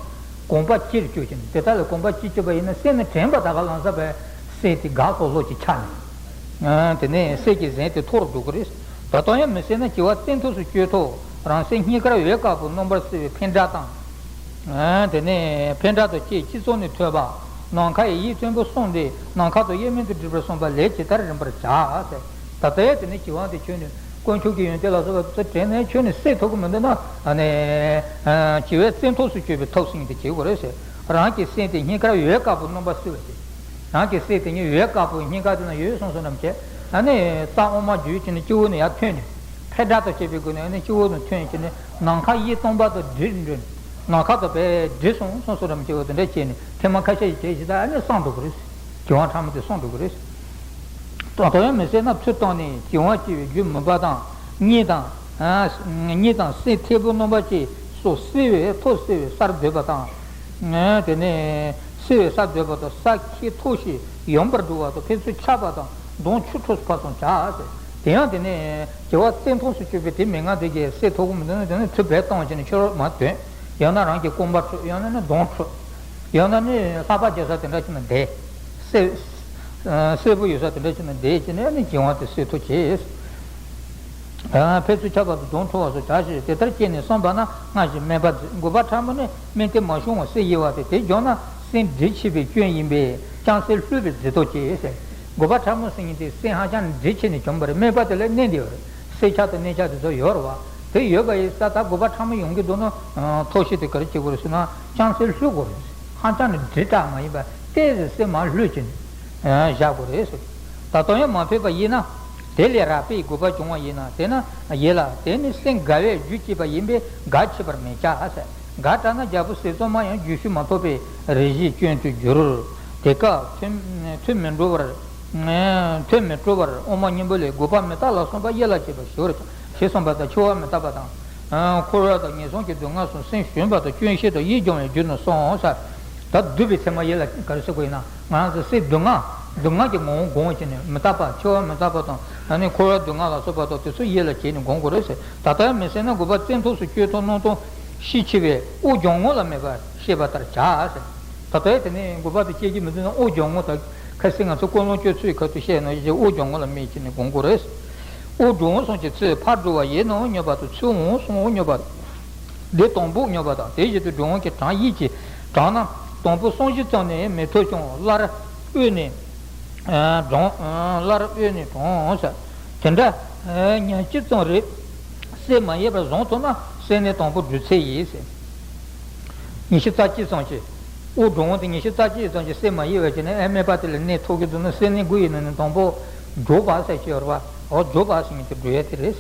གོམས་པ་ཅིར་བཅུག་ཀྱི་ནས་དེ་ལྟར་ལ་གོམས་པ་ཅིར་བཅུག་པ་ཡིན་ན་སེམས་ནི་དྲན་པ་ད་ག་ལམ་སང་བས་སེམས་དེ་དགའ་སོགས་བློ་གཅིག་ཆགས་ནས། དེ་ནས་སེམས་ཀྱི་ཟིན་དེ་མཐོ་རུ་འགྲོ་གི་རེད། ད་ལྟ་ཡང་མི་གསལ་ན་བྱི་བ་རྩེ་མཐོངས་སུ་སྐྱོད་ཐོག་རང་སེམས་སྙིང་ཁར་འོད་དཀར་པོ་རྣམ་པར་བསིལ་བའི་འཕེན་སྒྲ་དང་། དེ་ནས་འཕེན་སྒྲ་དང་བཅས་སྤྱི་གཙུག་ནས་ཐོས་པ། ནམ་མཁའ་ཡི་ཡིད་མཐོན་པོ་གསུམ་སྟེ་ནམ་མཁའ་དང་དབྱེར་མེད་དུ་སྒྲིབ་པར་བསམ་པ་ལས་ཇི་ལྟར་རིམ་པར་བྱ། ཟེར། ད་ལྟའི་དེ་ནས་བྱི་བ་དེ་ཁྱོན་ནས་དཀོན་མཆོག་གི་ཡོན་ཏན་ལ་སོགས་པ་དེ་ཚོ་དྲན་ནས་ཁྱོན་ནས་གསལ་ཐུབ་ཀྱི་མི་འདུག་ན། ཨ་ནི། བྱི་བའི་རྩེ་མཐོངས་སུ་སྐྱོད་པའི་ཐབས་ཟེར་མཁན་དེ་བྱེད་དགོས་རེད་ཟེར། རང་གི་སེམས་དེ་སྙིང་ཁར་འོད་དཀར་པོ་རྣམ་པར་བསིལ་བ་ཞིག་རང་གི་སེམས་དེ་ཉིད་འོད་དཀར་པོ་སྙིང་ག་དེ་ན་ཡོད་སོང་སོང་རམ་བྱས། ཨ་ནི་རྩ་དབུ་མ་བརྒྱུད་བྱས་ནས་སྤྱི་བོ་ནས་ཡར་ཐོན་ནས། འཕེན་སྒྲ་དང་བཅས་པའི་སྒོ་ནས་ཨ་ནི་སྤྱི་བོ་ནས་ཐོན་བྱས་ནས་ནམ་མཁའ་ཡི་སྟོང་པ་དང་སྒྲིབ་འགྲོ་ནས། ནམ་མཁའ་དང་བས་སྒྲིབ་སོང་སོང་སོང་རམ་བྱས་པ་དེ་འདྲ་བྱས་ནས་ཐེངས་མ་ཁ་ཤས་ཤིག་བྱས་ཞིག་ད་ཨ་ནི་སངས་འགྲོ་གི་རེད། བྱི་བ་ཕྲ་མོ་དེ་སངས་འགྲོ་གི་རེད། ད་དུང་ཡང་མི་གསལ་ན་ཚུར་བཏང་ནས་བྱི་བ་སྐྱེ་བའི་རྒྱུ་མུན་པ་དང་། གཉིད་དང་། གཉིད་དང་སེམས་མཐེ་བོ་རྣམ་པ་བཅས་སོགས་བསིལ་བའི་ཐོག་བསིལ་བའི་སར་སྡོད་པ་དང་། དེ་ནས་བསིལ་བའི་སར་སྡོད་པ་དང་ས་ཁྱི་ཐོག་ཞིག་ཡངས་པར་འགྲོ་བ་དང་ཕན་ཚུན་ཆགས་པ་དང་གདོང་ཆུ་འཁྲུ་ཕར་ཙམ་བྱ་ཟེར། དེ་ཡང་དེ་ནས་བྱི་བ་རྩེ་མཐོངས་སུ་སྐྱོད་པའི་དེ་མི་ང་དེ་གས་བསིལ་ཐོག་གུ་མི་འདུག་ན་དེ་ནས་ཚུར་བས་བཏང་བྱས་ནས་ཆུ་རོ་མ་ཐོན། ཡང་ན་རང་གི་རྐང་པ་འཁྲུ་ཡང་ན་ནི་གདོང་འཁྲུ། ཡང་ན་ནི་ལྷགས་པ་རྒྱག་ས་དེ་འདྲ་ཞིག་ན་བསྡད། སེར། སེར་པོ་ཡོད་ས་དེ་འདྲ་ཞིག་ན་བསྡད་ཀྱི་ནས་ནི་བྱི་བ་དེ་བསིལ་ཐུབ་བྱེད། ཕན་ཚུན་ཆགས་པ་དང་གདོང་འཁྲུ་བ་སོགས་བྱ་ཞེས་དེ་ལྟར་སྐྱེས་ནས་སོང་བ་ན་སྔར་བཞིན་དམིགས་པ་འཛིན། དགུ་པ་ཕྲ་མོ་ནི་དམིགས་གཏད་མ་བྱུང་བ་བསིལ་དབྱི་བ་སྟེ་དེ་འཇོག་ན་སེམས་སྒྲིབ་ཆེས་པའི་སྐྱོན་ཡིན་པས་ཅུང་ཟད་ལྷོད་པའི་འཛིན་སྟངས་བྱེད་ཟེར། དགུ་པ་ཕྲ་མོ་ཟེར་མཁན་དེ་སེམས་ཧ་ཅང་ནས་སྒྲིབ་ཆེས་ནས་བྱུང་བ་རེད། དམིགས་པ་དེ་ལ་གནས་འདི་བ་རེད། སེམས་ཆགས་དང་གནས་ཆགས་དེ་ཚོ་ཡོད་རེད་བ། དེ་ཡོད་པ་ཡིན་ས་ད་དགུ་པ་ཕྲ་མོ་ཡོང་གི་འདུག་ན། ཐབས་ཤེས་དེ་ག་རེ་བྱེད་དགོས་རེད་ཟེར་ན་ཅུང་ཟད་ལྷོད་དགོས་རེད། ཧ་ཅང་ནས་སྒྲིབ་དྲགས་མ་ཡིན་པ་ཏོག་ཙམ་སེམས་མར་ལྷོད་ཀྱིན་བཞག་དགོས་རེད་ཟེར། ད་དུང་ཡང་མ་ཕེབས་པ་ཡིན་ན། དེ་ལས་རགས་པའི་དགུ་པ་བྱུང་བ་ཡིན་ན་དེ་ན་ཡིད་ལ་དེ་ནི་སེམས་དགའ་བའི་རྒྱུ་སྐྱེས་པ་ཡིན་པས་དགའ་ཆེས་པར་མི་བྱ་ཟེར། དགའ་དྲགས་ན་རྒྱལ་པོ་ཟས་གཙང་མ་ཡང་རྒྱུ་ཤུགས་མ་ཐོབ་པས་རེ་ཞིག་སྐྱོན་དུ་འགྱུར། དེ་སྐབས་ཐུན་ཐུན་མི་འགྲོ་བར། ཐུན་མི་འགྲོ་བར་དབུ་མ་སྙིང་པོ་ལས་དགུ་པ་མི་རྟག་ལ་སོགས་པ་ཡིད་ལ་བྱེད་པ་ཞི་བར་བྱ་ཞེས་གསུངས་པ་དང་འཆི་བ་མི་རྟག་པ་དང་། འཁོར་བ་དང་ངན་སོང་གི་སྡུག་བསྔལ་སོགས་སེམས་ཞུམ་པ་དང་སྐྱོན་ཤེས་དང་ཡིད་སྦྱོང་བའི་རྒྱུ་རྣམས་སོ། ད་སྡུད་པའི་ཚད་མ་ཡིད་ལ་ག་རེ་ཟེར་དགོས་ཡིན་ན། ང་རང་ཚོ་སའི་སྡུག་བསྔལ་སྡུག་བསྔལ་གྱི་ངོ་བོ་སྒོམ་བྱས་ནས་མི་རྟག་པ་འཆི་བ་མི་རྟག་པ་དང་ཨ་ནི་འཁོར་བའི་སྡུག་བསྔལ་ལ་སོགས་པ་དང་དེ་ཚོ་ཡིད་ལ་བྱས་ནས་སྒོམ་དགོས་རེད་ཟེར། ད་ལྟ་མི་ཟེར་ན་དགུ་པ་བཙན་ཐབས་སུ་སྤྱོད་ཐབས་སྣང་སྟངས་ཤས་ཆེ་བས་དབུགས་འབྱུང་རྔུབ་ལ་དམིགས་པར་ཤེས་པ་ལྟར་བྱ་ཟེར། ད་ལྟའི་དེ་ནས་དགུ་པ་དེ་སྐྱེ་རྒྱུ་མི་འདུག་ན་དབུགས་འབྱུང་རྔུབ་དང་ཁ་སང་ང་ཚོ་ཀུན་སློང་སྤྱོད་ཚུལ་ཁ་ཐུག་བཤད་ན་ཡིད་དབུགས་འབྱུང་རྔུབ་ལ་དམིགས་བྱས་ནས་སྒོམ་དགོས་རེད། དབུགས་འབྱུང་རྔུབ་གསུམ་གྱི་ཚུལ་ཕར་འགྲོ་བ་ཡིད་ནང་སྙོམས་པ་དང་ཚུར་འོང་གསུམ་འོང་སྙོམས་པ་དང་། འདི་དང་པོ་སྙོམས་པ་དང་དེ་བཞིན་དུ་འགྲོ་འོང་གི་གྲངས་ཡིད་ཀྱི་གྲངས་རྣམས་དང་པོ་སུམ་ཅུ་ཙམ་ནས་མི་ཐུབ་ཀྱང་སླར་དབུས་ནས་འགྲོ། སླར་དབུས་ནས་འགྲོ་འོང་ཟེར། དེ་འདྲ་ཉི་ཤུ་ཙམ་རེ་སེལ་མ་ཡས་པར་བཟུང་ཐུབ་ན་སེལ་གནས་དང་པོ་སྒྲུབ་ཚད་ཡིན་ཟེར། ཉི་ཤུ་རྩ་གཅིག་ཙམ་ཅིག་དབུགས་འགྲོ་འོང་དེ་ཉི་ཤུ་རྩ་གཅིག་ཙམ་ཅིག་སེལ་མ་ཡས་པ་བྱས་ནས་ཨེ་སྨད་པ་དེ་ལ་གནས་ཐུབ་ཀྱི་འདུག་ན་སེལ་གནས་དགུ་ཡི་ནང་ནས་དང་པོ་སྒྲུབ་པ་ཟེར་གྱི་ཡོད་རེད་པ། འོ་སྒྲུབ་པ་ཟེར་མཁན་དེ་སྒྲུབ་ཡས་དེ་རེད།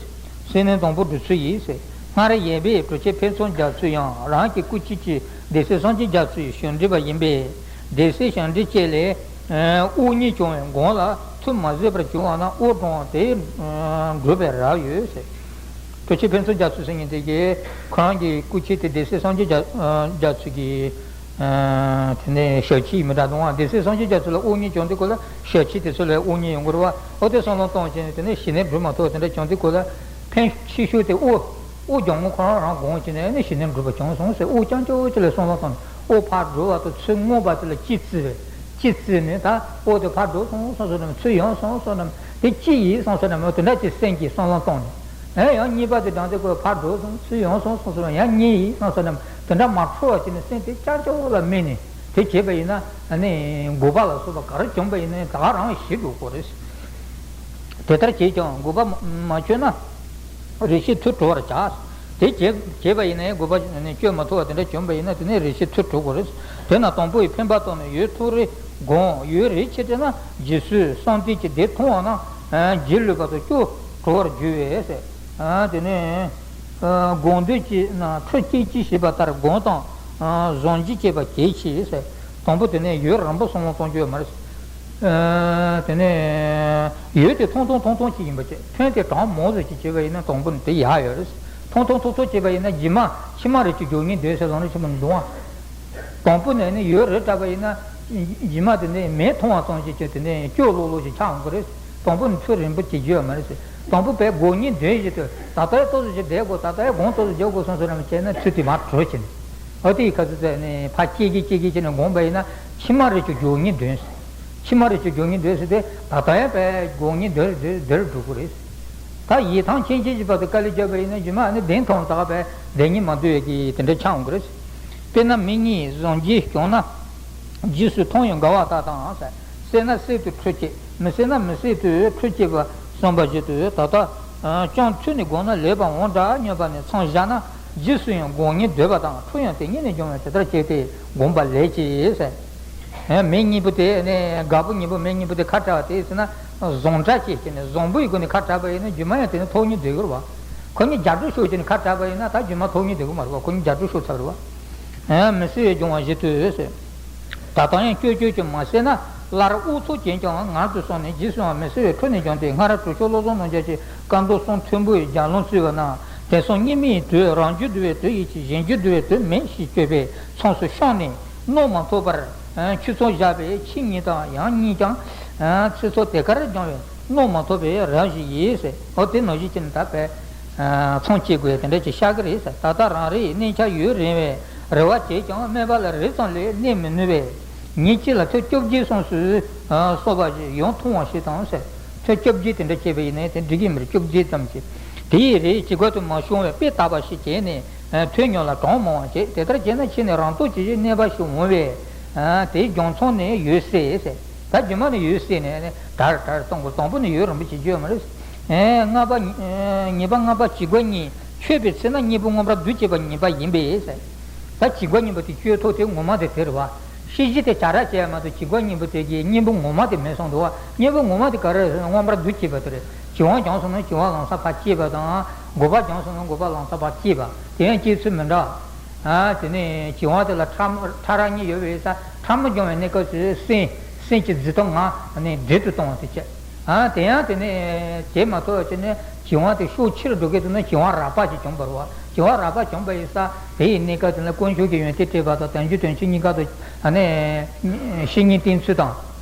སེལ་གནས་དང་པོ་སྒྲུབ་ཚུལ་ཡིན་ཟེར། སྔར་ཡན་པའི་གྲུབ་ཆེན་ཕུན་སུམ་རྒྱ་མཚོས་ཡང་རང་གི་སྐུ་མཆེད་ཀྱི་སྡེ་སྲིད་སངས་རྒྱས་རྒྱ་མཚོའི་ཞབས་འདྲེན་པ་ཡིན་པས་སྡེ་སྲིད་ཞབས་འདྲེན་བཅས་ལས་དབུགས་གཉིས་བྱུང་བའི་སྒོམ་ལ་ཐུགས་མ་བཟོད་པར་བྱུང་བ་ན་དབུགས་གྲང་དེ་སྒྲུབ་པའི་རབ་ཡོད་ཟེར། གྲུབ་ཆེན་ཕུན་སུམ་རྒྱ་མཚོ་ཟེར་མཁན་དེ་གིས་ཁོ་རང་གི་སྐུ་མཆེད་དེ་སྡེ་སྲིད་སངས་རྒྱས་རྒྱ་རྒྱ་མཚོ་གི་དེ་ནས་ཞབས་ཕྱི་ཡིན་མི་འདྲ་འདུག་ཨ། སྡེ་སྲིད་སངས་རྒྱས་རྒྱ་མཚོ་ལ་དབུགས་གཉིས་བྱུང་དུས་སྐབས་ལ་ཞབས་ཕྱི་དེ་ཚོ་ལ་དབུགས་གཉིས་ཡོང་གི་རེད་པ། འོ་དེ་བསམ་བློ་གཏོང་བྱས་ནས་དེ་ནས་ཞི་གནས་སྒྲུབ་མ་ཐུབ་པ་དེ་འདྲ་བྱུང་དུས་སྐབས་ལ་ཕན་ཆེ་ཤོས་དེ་དབུགས་དབུགས་སྦྱོང་ངོ་ཁོ་རང་རང་སྒོམ་བྱས་ནས་ནི་ཞི་གནས་སྒྲུབ་པ་བྱུང་སོང་ཟེར། དབུགས་རྐྱང་རྐྱང་ཅིག་ལ་བསམ་བློ་བཏང་ནས་དབུགས་ཕར་འགྲོ་བ་དང་ཚུར་མངོན་པ་དེ་ལ་གཅིག་བརྩི་བས། གཅིག་བརྩིས་ནས་ད་འོ་དེ་ཕར་འགྲོ་སོང་སོང་བསམ་ནམ། ཚུར་ཡོང་སོང་སོང་ནམ། དེ་གཅིག་ཡིན་སོང་སོང་ནམ། འོ་དེ་འདྲ་ཅིག་སེམས་ཀྱིས་བསམ་བློ་བཏང་ནས། ཨེ་ཡང་གཉིས་པ་དེ་སྦྱང་དུས་སྐབས་ཕར་འགྲོ་སོང་ཚུར་ཡོང་སོང་སོང་སོང་ཡང་གཉིས་ཡིན་སོང་སོང་ནམ། དེ་འདྲ་མ་འཁྲུལ་བ་བྱས་ནས་སེམས་དེ་རྐྱང་རྐྱང་ལ་དམིགས་ནས་དེ་བྱས་པ་ཡིན་ན་ཨ་ནི་དགུ་པ་ལ་སོགས་པ་ག་རེ་བྱུང་བ་ཡིན་ན་ད་ག་རང་ཞི་འགྲོ་གི་རེད། དེ་ལྟར་བྱས་ཀྱང་དགུ་པ་མ་ཆོད་ན། རེ་ཞིག་ཐུར་གྲོལ་བར་བྱ། དེ་བྱས་བྱས་པ་ཡིན་ནའི་དགུ་པ་ནི་གཅོད་མ་ཐུབ་པ་དེ་འདྲ་བྱུང་བ་ཡིན་ན་དེ་ནས་རེ་ཞིག་ཐུར་གྲོལ་དགོས་རེད། དེས་ན་དང་པོ་ཡི་འཕེན་པ་དང་ནི་ཡུན་ཐུང་རེ་སྒོམ། ཡུན་རིང་ཕྱིན་ཏེ་ན་རྗེས་སུ་བསམ་གཏན་གྱི་བདེ་མཐོང་བ་ན་རྗེས་ལུས་པ་དང་སྐྱོ་གྲོལ་བར་འགྱུར་བས། དེ་ནས་སྒོམ་འདོད་ཀྱི་ན་ཁྲུ་གཅིག་གཅིག་ཞེས་པ་ལྟར་སྒོམ་དང་བཟང་བགྱིས་བྱེད་པ་གལ་ཆེ། དང་པོ་དེ་ནས་ཡུན་རིང་པོ་བསམ་བློ་གཏོང་རྒྱུ་ཡོད་མ་རེད། ཨ། དེ་ནས་ཡུན་དེ་ཐུང་ཐུང་ཐུང་ཐུང་ཅིག་ཡིན་པ་བྱས། ཐུན་དེ་གྲངས་མང་ཙམ་ཅིག་བྱས་པ་ཡིན་ན་དང་པོ་ནི་དེ་ཡག་ཡོད་རེད། ཐུང་ཐུང་ཐུང་ཐུང་བྱས་པ་ཡིན་ན་རྗེས་མ་ཕྱི་མ་རེ་ཅིག་འགྱོ་ངེས་འདུག་ཟེར་ལམ་རེ་ཆེན་པོ་འདུག་ཨ། དང་པོ་ནས་ནི་ཡུན་རེ་དྲགས་པ་ཡིན་ན་རྗེས་མ་དེ་ནས་མིག་མཐོང་བ་ཙམ་ཅིག་བྱས་དེ་ནས་སྐྱོ་ལོག་ལོག་ཅིག་ཆགས་འོང་གི་རེད། དང་པོ་ནི་ཚུར་རིང་པོ་བྱེད་རྒྱུ་ཡོད་མ་རེད་ཟེར། དང་པོ་བས་སྒོམ་ངེས་འདུག་ཟེར་དུས་ད་ལྟ་ཏོག་ཙམ་ཅིག་བསྡད་དགོས། ད་ལྟ་ཡང་སྒོམ་ཏོག་ཙམ་རྒྱག་དགོས་བསམ་བསམ་རེ་བྱས་ན་ཚུར་དེ་མར་གྲོལ་ཕྱིན། འོ་དེ་ཡི་ཁ་ཚུར་ཚད་ནས་ཕར་སྐྱེ་གི་སྐྱེ་གི་བྱས་ནས་སྒོམ་པ་ཡིན་ན་ཕྱི་མ་རེ་ཅིག་འགྱོ་ངེས་འདུག་ཟེར། ཕྱི་མ་རེ་ཅིག་འགྱོ་ངེས་འདུག་ཟེར་ཏེ་ད་ལྟ་ཡང་བས་སྒོམ་ངེས་འདུག་འདིར་འགྲོ་གི་རེད། ད་ཡིད་ཐང་ཆད་ཆད་ཀྱི་བར་དུ་དཀའ་ལས་བརྒྱབ་པ་ཡིན་ན་རྗེས་མ་ནི་བདེན་མཐོང་ད་ག་བས་བདེན་ངེས་མ་འདུག་ཡ་གི་དེ་འདྲ་ཆགས་འོང་གི་རེད། དཔེར་ན་མི་གཉིས་བཟང་བགྱིས་བྱུང་ན་རྗེས་སུ་མཐོང་ཡང་དགའ་བ་དག་དང་ཟེར། སད་ན་སད་དུ་འཁྲུལ་སྐྱེ། མི་སད་ན་མི་སད་དུ་འཁྲུལ་སྐྱེ་བ་བསམ་པ་བཞིན་དུ་ད་ལྟ་ཅང་ཐུན་ནས་སྒོམ་ན་ལེགས་པར་འོང་འདྲ་སྙམ་པ་ནི་མཚམས་བཞག་ན་རྗེས་སུ་ཡང་སྒོམ་ངེས་འདོད་པ་དང་འཁྲུལ་ཡང་དེ་ཉིད་ནས་འབྱུང་བས་དེ་ལྟར་བྱས་ཏེ་སྒོམ་པ་ལེགས་ཀྱི་ཟེར། མི་གཉིས་པོ་དེ་ནས་དགའ་པོ་གཉིས་པོ་མི་གཉིས་པོ་དེ་ཁ་བྲལ་བ་དེ་ཟེར་ན་བཟང་འདྲ་བྱས་བྱས་ནས་བཟང་པོའི་སྒོ་ནས་ཁ་བྲལ་བ་ཡིན་ན་རྗེས་མ་ཡང་དེ་ནས་ཐོགས་ངེས་འདོད་ཀྱི་རེད་བ། ཁོ་གཉིས་རྒྱབ་གྲོལ་ཤོར་བྱས་ནས་ཁ་བྲལ་བ་ཡིན་ན་ད་རྗེས་མ་ཐོགས་ངེས་འདོད་ཀྱི་མ་རེད་བ། ཁོ་གཉིས་རྒྱབ་གྲོལ་ཤོར་ཚར་རེད་བ། མི་སད་པས་སྦྱོང་བ་བཞིན་དུ་ཟེར། ད་ལྟ་ཡང་སྐྱོ་སྐྱོ་ཅིག་མ་སད་ན་སླར་དབུགས་ཚུགས་ཀྱིན་ཀྱང་ངར་དུ་སོང་ནས་རྗེས་སུའང་མི་སད་པའི་འཁྲུལ་ནས་སྦྱངས་ཏེ་སྔར་གྲུབ་ཆེན་བློ་བཟང་རྣམ་རྒྱལ་གྱིས་སྐར་མདོ་གསུམ་མཐོན་པོའི་ལྗགས་ལུང་བཙུགས་པ་ན། དེང་སང་གཉིད་མི་དུས་རང་རྒྱུད་འདུལ་བའི་དུས་ཡིན་གྱི་གཞན་རྒྱུད་འདུལ་བའི་དུས་མིན་ཞེས་བརྗོད་པས་མཚམས་སུ་བཤམས་ནས་བློ་མ་ཐོགས་པར་ཆུ་ཚོད་བཞག་པས་ཕྱི་ཉིན་དང་ཡང་ཉིན་ཀྱང་ཚེ་སྲོག་དེ་གར་སྦྱང་བས་བློ་མ་ཐོགས་པའི་རབ་ཞིག་ཡིན་ཟེར། འོ་དེ་ནང་བཞིན་གྱི་ནི་ད་བས། མཚམས་བཅད་དགོས་དེ་འདྲ་ཅིག་ཤར་གི་རེད་ཟེར། ད་ལྟ་རང་རེའི་གནས་ཆ་ཡུན་རིང་བའི་རེ་བ་བྱས་ཀྱང་སྨད་པ་ལ་རེ་ཙམ་ལས་གནས་མི་ནུས་པས། ཉིན་གཅིག་ལ་ཐུན་བཅོ་བརྒྱད་སོང་སུ་སོགས་པ་ཞིག་ཡང་མཐོང་བ་ཞིག་དང་ཟེར། ཐུན་བཅོ་བརྒྱད་དེ་འདྲ་བྱས་པ་ཡིན་ན་དེ་འགྲིག་གི་མི་རེད། བཅོ་བརྒྱད་ཙམ་གྱིས་དེ་ཡི་རེ་ཇི་དགར་དུ་མ་བྱུང་བས་དཔེ་བལྟ་བ་ཞིག་བྱས་ནས་ཐུན་ཉུང་ལ་གྲངས་མང་བ་བྱས། དེ་ལྟར་བྱས་ན་ཕྱིས་ནས་རང་སྟོབས་ཇི་བཞིན་གནས་པ་ཞིག་འོང་བས། དེའི་རྒྱུ་མཚན་ནི་ཡུན་བསྲེས་ཟེར། ད་རྗེས་མ་ནི་ཡུན་བསྲེས་ནས་ནི་དར་དར་གཏོང་དགོས། དང་པོ་ནི་ཡུན་རིང་པོ་བྱེད་རྒྱུ་ཡོད་མ་རེད། ཨེ། ལྔ་པ་ཉི་ཨེ་ཉི་པ་ལྔ་པ་བྱི་རྒོད་གཉིས་མཆོད་པའི་ཚེ་ན་གཉེན་པོ་མངོན་པར་འདུ་བྱེད་པ་ཉི་པ་ཡིན་པས་ཟེར། ད་བྱི་རྒོད་གཉིས་པོ་དེ་གཅོད་ཐབས་དེ་ངོ་མ་དེ་དེ་རེད་བ། ཤེས་བཞིན་དེ་བྱ་ར་བྱས་མ་གཏོགས་བྱི་རྒོད་གཉིས་པོ་དེ་གི་གཉེན་པོ་ངོ་མ་དེ་མེད་སོང་འདུག་བ། གཉེན་པོ་ངོ་མ་དེ་ག་རེ་རེད། མངོན་པར་འདུ་བྱེད་པ་དེ་རེད། བྱི་ཝང་བྱང་སོང་ན་བྱི་ཝང་ལམ་སང་ཕར་སྐྱེས་པ་དང་། དགོན་པ་བྱང་སོང་ན་དགོན་པ་ལམ་སང་ཕར་སྐྱེས་པ་དེ་ཡང་སྐྱེས་ཚུལ་མི་འདྲ། ཨ། དེ་ནས་བྱི་ཝང་དེ་ལ་ཕྲ་མོ་ཕྲ་རགས་གཉིས་ཡོད་པའི་ས་ཕྲ་མོ་སྦྱོང་བའི་གནས་སྐབས་སུ་སེམས་སེམས་ཀྱི་འཛིན་སྟངས་ངང་ནས་འབྲེལ་དུ་གཏོང་བ་དེ་བྱས། ཨ་དེ་ཡང་དེ་ནས་བྱེད་མ་ཐུབ་བྱས་ནས་བྱིང་བ་དེ་ཤུགས་ཆེར་འགྲོ་གི་འདུག་ན་བྱིང་བ་རགས་པ་ཞིག་བྱུང་བ་རེད་བ། བྱིང་བ་རགས་པ་བྱུང་བ་ཡིན་ཙང་དེ་ཡི་གནས་སྐབས་དེ་ལ་དཀོན་མཆོག་གི་ཡོན་ཏན་སྤྲད་པ་དང་དལ་འབྱོར་དོན་ཆེན་གཉིས་ཀ་དང་ཨ་ནི་བཤེས་གཉེན་བསྟེན་ཚུལ་དང་།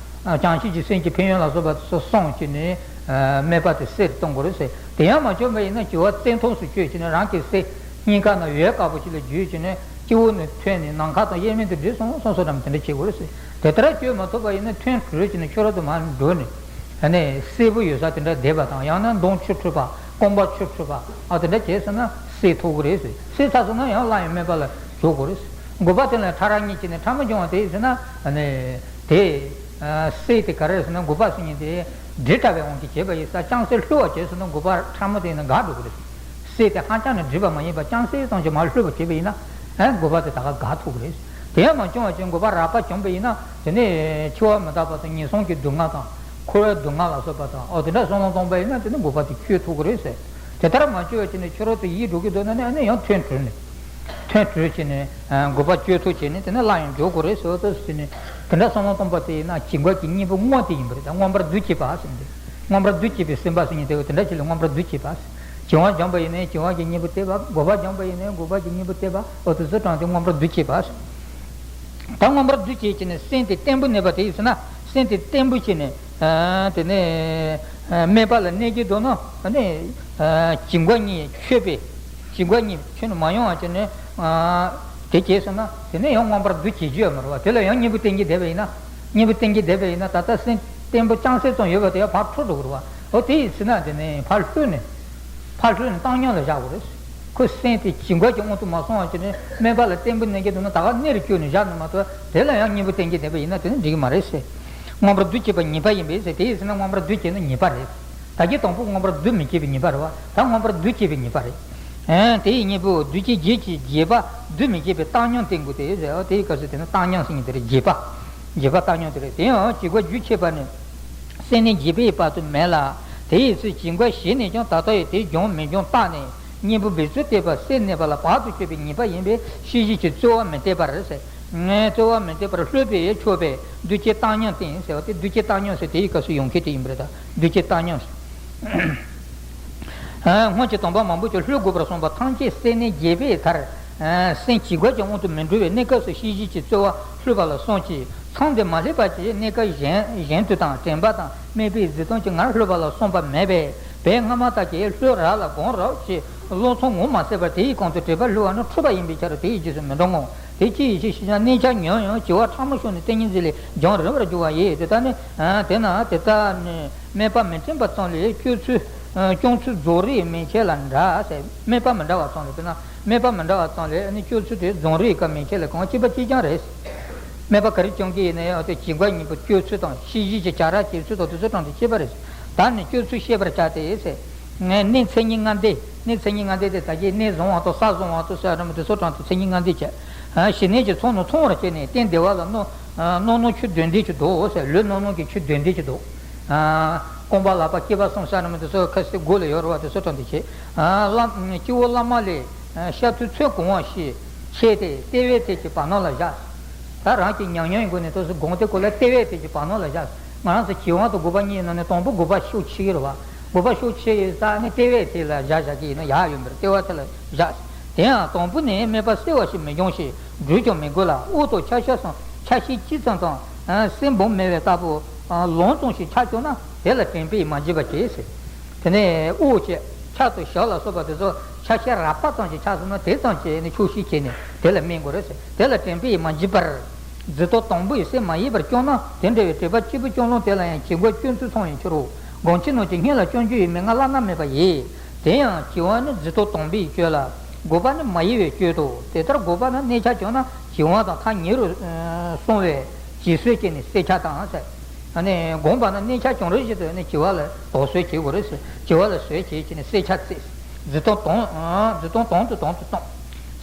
བྱང་ཆུབ་ཀྱི་སེམས་ཀྱི་ཕན་ཡོན་ལ་སོགས་པ་སོགས་གསུངས་བྱས་ནས་སྨན་པ་དེ་བསད་གཏོང་དགོས་རེད་ཟེར། དེ་ཡང་མ་བྱུང་བ་ཡིན་ན་བྱིང་བ་བཙན་ཐབས་སུ་སྤྱོད་བྱས་ནས་རང་གི་སེམས་སྙིང་ག་ན་ཡོལ་དཀར་པོ་ཞིག་ལ་བརྗོད་བྱས་ནས་སྤྱི་བོ་ནས་ཐོན་ནས་ནམ་མཁའ་དང་དབྱེར་མེད་དུ་སྒྲིལ་སོང་སོང་སོང་རམ་དེ་འདྲ་བྱེད་དགོས་རེད་ཟེར། དེ་ལྟར་བྱེད་མ་ཐུབ་པ་ཡིན་ན་ཐོན་གྲོལ་བྱས་ནས་ཕྱི་རོལ་དུ་མར་འགྲོ་ནས་ཨ་ནི་སྲས་པོ་ཡོད་ས་དེ་འདྲ་བསྡད་པ་དང་ཡང་ན་མདུང་ཆུ་འཁྲུད་པ་རྐང་པ་ཆུ་འཁྲུད་པ་ཨ་དེ་འདྲ་བྱས་སོང་ན་བསད་ཐུབ་ཀྱི་རེད་ཟེར། བསད་ཚར་སོང་ན་ཡང་སླར་ཡང་སྨན་པ་ལ་འཇུག་དགོས་རེད་ཟེར། དགོས་པ་དེ་ལ་ཕྲ་རགས་གཉིས་བྱས་ནས་ཕྲ་མོ་སྦྱོང་བ་དེ་ཡིན་ཟེར་ན་ཨ་ནི་དེ། སྲས་དེ་ག་རེ་ཟེར་ན་དགོས་པ་ཟེར་མཁན་དེ་འདྲིལ་དྲགས་པའི་དབང་གིས་བྱས་པ་ཡིན་ཙང་ཅང་སེ་ལྷོད་པ་བྱས་སོང་ན་དགོས་པ་ཕྲ་མོ་དེ་ཡིན་ན་འགག་འགྲོ་གི་རེད། སྲས་དེ་ཧང་ཅང་ནས་འདྲིལ་བ་མ་ཡིན་པ་ཅང་སེ་ཙམ་ཞིག་མར་ལྷོད་པ་བྱས་པ་ཡིན་ན་ཨ་དགོས་པ་དེ་ད་ག་འགག་ཐུབ་ཀྱི་རེད། དེ་ཡང་མ་བྱུང་བ་བྱས་དགོས་པ་རགས་པ་བྱུང་པ་ཡིན་ན་དེ་ནས་འཆི་བ་མི་རྟག་པ་དང་ངན་སོང་གི་སྡུག་བསྔལ་དང་འཁོར་བའི་སྡུག་བསྔལ་ལ་སོགས་པ་དང་ཨོ་དེ་འདྲ་བསམ་བློ་གཏོང་པ་ཡིན་ན་དེ་ནི་དགོས་པ་དེ་གཅོད་ཐུབ་ཀྱི་རེད་ཟེར། དེ་ལྟར་མ་བཅོས་པ་བྱས་ནས་ཕྱི་རོལ་དུ་ཡིད་འགྲོ་གི་འདུག་ན་ནི་ཨ་ནི་ཡང་ཐོན་གྲོལ་ནས། ཐོན་གྲོལ་བྱས་ནས་དགོས་པ་གཅོད་ཐུབ་བྱས་ནས་དེ་ནས་སླར་ཡང་འཇུག་དགོས་རེད་ཟེར་བ་ལྟ་བུ་བྱས་ནས་དེ་འདྲ་བསམ་བློ་གཏོང་པ་དེ་ཡིན་ན་བྱིང་རྒོད་ཀྱི་གཉེན་པོ་དངོས་དེ་ཡིན་པ་རེད། ད་མངོན་པར་འདུ་བྱེད་པ་ཟེར་ནས་མངོན་པར་འདུ་བྱེད་པའི་སེམས་པ་ཟེར་མཁན་དེ་དེ་འདྲ་བྱས་ལ་མངོན་པར་འདུ་བྱེད་པ། བྱིང་བ་སྦྱངས་པ་ཡིན་ན་བྱིང་བ་གི་གཉེན་པོ་གཏད་པ། དགོས་པ་སྦྱངས་པ་ཡིན་ན་དགོས་པ་གི་གཉེན་པོ་གཏད་པ། འོ་དེ་ཚོ་དྲངས་ཏེ་མངོན་པར་འདུ་བྱེད་པ། ད་མངོན་པར་འདུ་བྱེད་བྱས་ནས་སེམས་དེ་བརྟན་པོ་གནས་པ་དེ་ཡིན་ཟེར་ན་སེམས་དེ་བརྟན་པོ་བྱས་ནས། ཨ་དེ་ནས་སྨན་པ་ལ་གནས་ཀྱི་འདུག་ན་ཨ་ནི་བྱིང་རྒོད་གཉིས་ཆོད་པས། བྱིང་རྒོད་གཉིས་ཆོད་ནས་མ་ཡོང་བ་བྱས་ནས་དེ་བྱས་སོང་ན་དེ་ནས་ཡང་མངོན་པར་འདུ་བྱེད་རྒྱུ་ཡོད་མ་རེད་བ། དེ་ལ་ཡང་གཉེན་པོ་བསྟེན་གྱི་བསྡད་པ་ཡིན་ན། གཉེན་པོ་བསྟེན་གྱི་བསྡད་པ་ཡིན་ན་ད་ལྟ་སེམས་བརྟན་པོ་ཅང་སེ་ཙམ་ཡོད་པ་དེ་ཡང་ཕར་འཁྲུག་འགྲོ་གི་རེད་བ། འོ་དེ་ཡིན་ཟེར་ན་དེ་ནས་ཕར་ལྷོད་ནས། ཕར་ལྷོད་ནས་བཏང་སྙོམས་ལ་བཞག་དགོས་རེད། ཁོའི་སེམས་དེ་བྱིང་རྒོད་ཀྱི་དབང་དུ་མ་སོང་བ་བྱས་ནས་སྨན་པ་ལ་བརྟན་པོ་གནས་ཀྱི་འདུག་ན་ད་ག་གནས་ལ་བསྐྱོད་ནས་བཞག་ནས་མ་གཏོགས་དེ་ལ་ཡང་གཉེན་པོ་བསྟེན་གྱི་བསྡད་པ་ཡིན་ན་དེ་ནི་འགྲིག་གི་མ་རེད་ཟེར། མངོན་པར་འདུ་བྱེད་པ་ཉེས་པ་ཡིན་པས་ཟེར། དེ་ཡིན་ཟེར་ན་མངོན་པར་འདུ་བྱེད་ན་ཉེས་པ་རེད། ད་གིན་དང་པོ་མངོན་པར་འདུ་མི་བྱེད་པའི་ཉེས་པ་རེད་བ། ད་མངོན་པར་འདུ་བྱེད་པའི་ཉེས་པ་རེད། ཨེ་དེ་ཡི་གཉེན་པོ་འདུ་བྱེད་བརྒྱད་ཀྱི་བརྒྱད་པ་འདུ་མི་བྱེད་པའི་བཏང་སྙོམས་བསྟེན་དགོས་ཏེ་ཟེར། འོ་དེ་ཡི་སྐབས་སུ་དེ་ནི་བཏང་སྙོམས་ཟེར་མཁན་དེ་རེད། བརྒྱད་པ། བརྒྱད་པ་བཏང་སྙོམས་དེ་རེད། དེ་ཡང་བྱིང་རྒོད་རྒྱུ་ཆད་པ་ནི། སེམས་ནི་བརྗེད་པའི་བར་དུ་མེད་ལ། དེ་ཡི་ཚེ་བྱིང་རྒོད་ཞི་ནས་ཀྱང་ད་ལྟ་ཡི་དེ་སྦྱོང་མི་སྦྱོང་བརྟགས་ནས་གཉེན་པོ་འབད་རྩོལ་བསྟེན་པ་སེམས་གནས་པ་ལ་བར་དུ་གཅོད་པའི་ཉེས་པ་ཡིན་པས་ཤེས་བཞིན་གྱིས་རྩོལ་བ་མི་བསྟེན་པར་ཟེར། ངས་རྩོལ་བ་མི་བསྟེན་པར་ལྷོད་པས་ཆོག་པས་འདུ་བྱེད་བཏང་སྙོམས་བསྟེན་ཟེར་བ་དེ་འདུ་བྱེད་བཏང་སྙོམས་ཟེར་དེ་ཡི་སྐབས་སུ་ཡོང་མཁན་དེ་ཡིན་པ་རེད། ད་འདུ་བྱེད་བཏང་སྙོམས་ཟེར། སྔོན་གྱི་དམ་པ་མང་པོས་ཀྱང་ལྷོད་དགོས་པར་གསུངས་པ་ཐམས་ཅད་སེམས་ནི་བརྗེད་པའི་མཐར། སེམས་བྱིང་རྒོད་ཀྱི་དབང་དུ་མི་འགྲོ་བའི་གནས་སྐབས་སུ་ཤེས་བཞིན་གྱིས་རྩོལ་བ་ལྷོད་པ་ལ་སོགས་ཀྱིས་མཚམས་དེ་མ་སླེབས་པ་བྱས་གནས་སྐབས་གཞན་གཞན་དུ་དང་དྲན་པ་དང་དམིགས་པའི་གཟིགས་སྟངས་ཀྱིས་ངར་ལྷོད་པ་ལ་སོགས་པ་མེད་པས་བས་སྔ་མ་ལྟར་གྱི་ལྷོད་ར་ལ་སྒོམ་རོགས་ཞེས་བློ་མཚམས་ངོ་མ་ཚ་བར་དེའི་གོང་དུ་དྲན་པ་ལྷོད་པ་ནི་འཁྲུལ་པ་ཡིན་པའི་ཕྱིར་དེའི་རྗེས་སུ་མི་འབྲང་ངོ་། དེ་ཅི་ཡིན་ཞེས་ཤེས་ན་གནས་ཆག་ཉམས་ཡང་བྱིང་བ་ཕྲ་མོ་ཤོར་ནས་ཏིང་ངེ་འཛིན་ལས་སྦྱངས་རིམ་པར་འགྱུར་བ་ཡིན། དེ་ལྟ་ནི་དེ་ལྟ་ནི་སྨན་པ་མི་དྲན་པ་ཙམ་ལས་སྐྱོ་ཚུལ་སྐྱོང་ཚུལ་རྫོགས་རིགས་མན་ཆད་ལ་འདྲ་ཟེར། སྨན་པ་མི་འདྲ་བ་ཙམ་ལས་དཔེར་ན་སྨན་པ་མི་འདྲ་བ་ཙམ་ལས་ནི་སྐྱོ་ཚུལ་དེ་རྫོགས་རིགས་ཀ་མན་ཆད་ལ་གང་གཅིག་པ་གཅིག་རྐྱང་རེད། སྨན་པ་ག་རེ་སྐྱོང་གི་ཡིན་ན་ཡང་དེ་བྱིང་རྒོད་གཉིས་པོ་སྐྱོ་ཚུལ་དང་ཤེས་བཞིན་གྱི་བྱ་ར་བྱེད་ཚུལ་དང་དེ་ཚོ་དྲངས་ཏེ་ཤེས་པ་རེད། ད་ནི་སྐྱོ་ཚུལ་ཤེས་པར་བྱ་སྟེ་ཟེར། ངས་གནས་མཚན་ཉིད་ལྔ་ལྡན། གནས་མཚན་ཉིད་ལྔ་ལྡན་དེ་ད་གིན་གནས་བཟང་བ་དང་ས་བཟང་བ་དང་ཟེར་ར་མོ་དེ་ཚོ་དྲངས་ཏེ་མཚན་ཉིད་ལྔ་ལྡན་བྱས། ཞི་གནས་ཀྱི་ཚོགས་རྣམས་ཚང་བར་བྱས་ནས་སྟན་བདེ་བ་ལ་སྣང་སྣང་སྣང་ཆོས་བདུན་ལྡན་གྱི་མདོ་ཟེར། ལུས་སྣང་སྣང་གི་ཆོས་བདུན་ལྡན་གྱི་མདོ། རྐང་པ་ལག་པ་སྐེད་པ་གསུམ་ཟེར་ར་མོ་དེ་ཚོ་ཁ་སེ་མགོ་ལ་ཡོད་རེད་བ། དེ་ཚོ་དྲངས་ཏེ་བྱས། བླ་སྤྱི་བོ་བླ་མ་ལས་ཤར་ཐུབ་ཚོད་གང་བ་ཞིག་ཕྱེ་སྟེ་ལྟེ་བའི་ཐད་ཀྱི་བར་སྣང་ལ་བཞག་ད་རང་གི་ཉམས་མྱོང་ཡིན་དགོས་ནས་ཏོག་ཙམ་དགོངས་ཏེ་ཁོ་ལ་ལྟེ་བའི་ཐད་ཀྱི་བར་སྣང་ལ་བཞག་ང་རང་ཚོ་བྱིང་བ་དང་དགོས་པ་གཉིས་ནང་ནས་དང་པོ་དགོས་པ་ཤུགས་ཆེ་གི་རེད་བ། དགོས་པ་ཤུགས་ཆེ་ཡོད་ས་ནི་ལྟེ་བའི་ཐད་ལ་བཞག་བཞག་གི་ཡིན་ན་ཡག་ཡོད་མ་རེད། ལྟེ་བ་ཐད་ལ་བཞག་དེ་ཡང་དང་པོ་ནས་སྨན་པ་གསལ་བ་ཞིག་མི་འབྱུང་ཞིང་འགྲུལ་ཀྱང་མི་དགོས་ལ། དབུགས་དང་ཆ་ཤས་སམ་ཆ་ཤས་ཅི་ཙམ་དང་སེམས་སྦོམ་མེད་པའི་ལྟ་བུ་ལོང་ཙམ་ཞིག་ཆགས་བྱུང་ན་དེ་ལ་དྲན་པས་མ་བརྗེད་པར་བྱེད་ཟེར། དེ་ནས་དབུགས་ཀྱི་ཆ་དང་ཞབས་ལ་སོགས་པ་དེ་ཚོ་ཆ་ཤས་རགས་པ་ཙམ་ཞིག་ཆགས་སོང་ན་དེ་ཙམ་གྱིས་ནི་ཆོག་ཤེས་བྱས་ནས་དེ་ལ་སྨན་དགོས་རེད་ཟེར། དེ་ལ་དྲན་པས་མ་བརྗེད་པར། འཛིན་སྟངས་དང་པོ་ཡི་སེམས་མ་ཡེངས་པར་བསྐྱངས་ན་དེ་འདྲ་བའི་དྲན་པ་གཅིག་པུ་བསྐྱངས་ལུང་དེ་ལ་ཡང་བྱིང་རྒོད་སྐྱོ་ཚུལ་ཚང་བའི་ཕྱིར་རོ། སྒོམ་ཆེན་རྣམས་ཀྱི་སྔོན་ལ་སྐྱོང་རྒྱུ་ཡི་མན་ངག་བླ་ན་མེད་པ་ཡིས། དེ་ཡང་བྱིང་བ་ནི་འཛིན་སྟངས་དང་པོ་ཡི་སྐྱོན་ལ། དགོས་པ་ནི་མ་ཡེངས་པའི་སྐྱོན་ཏོ། དེ་ལྟར་དགོས་པ་ན་གནས་ཆག་བྱུང་ན་བྱིང་བ་དང་ཐག་ཉེ་རུ་སོང་བས་བྱིང་གསོད་བྱས་ནས་བསད་ཆག་དང་ཟེར། ཨ་ནི་དགོངས་པ་ན་གནས་ཆག་བྱུང་རིམ་བཞིན་དུ་ནི་བྱིང་བ་ལ་དོགས་གསོད་བྱེད་དགོས་རེད་ཟེར། བྱིང་བ་ལ་གསོད་བྱེད་བྱས་ནས་བསད་ཆག་བྱེད། འཛིན་སྟངས་དང་། འཛིན་སྟངས་དང་དུ་དང་དུ་བཏང་།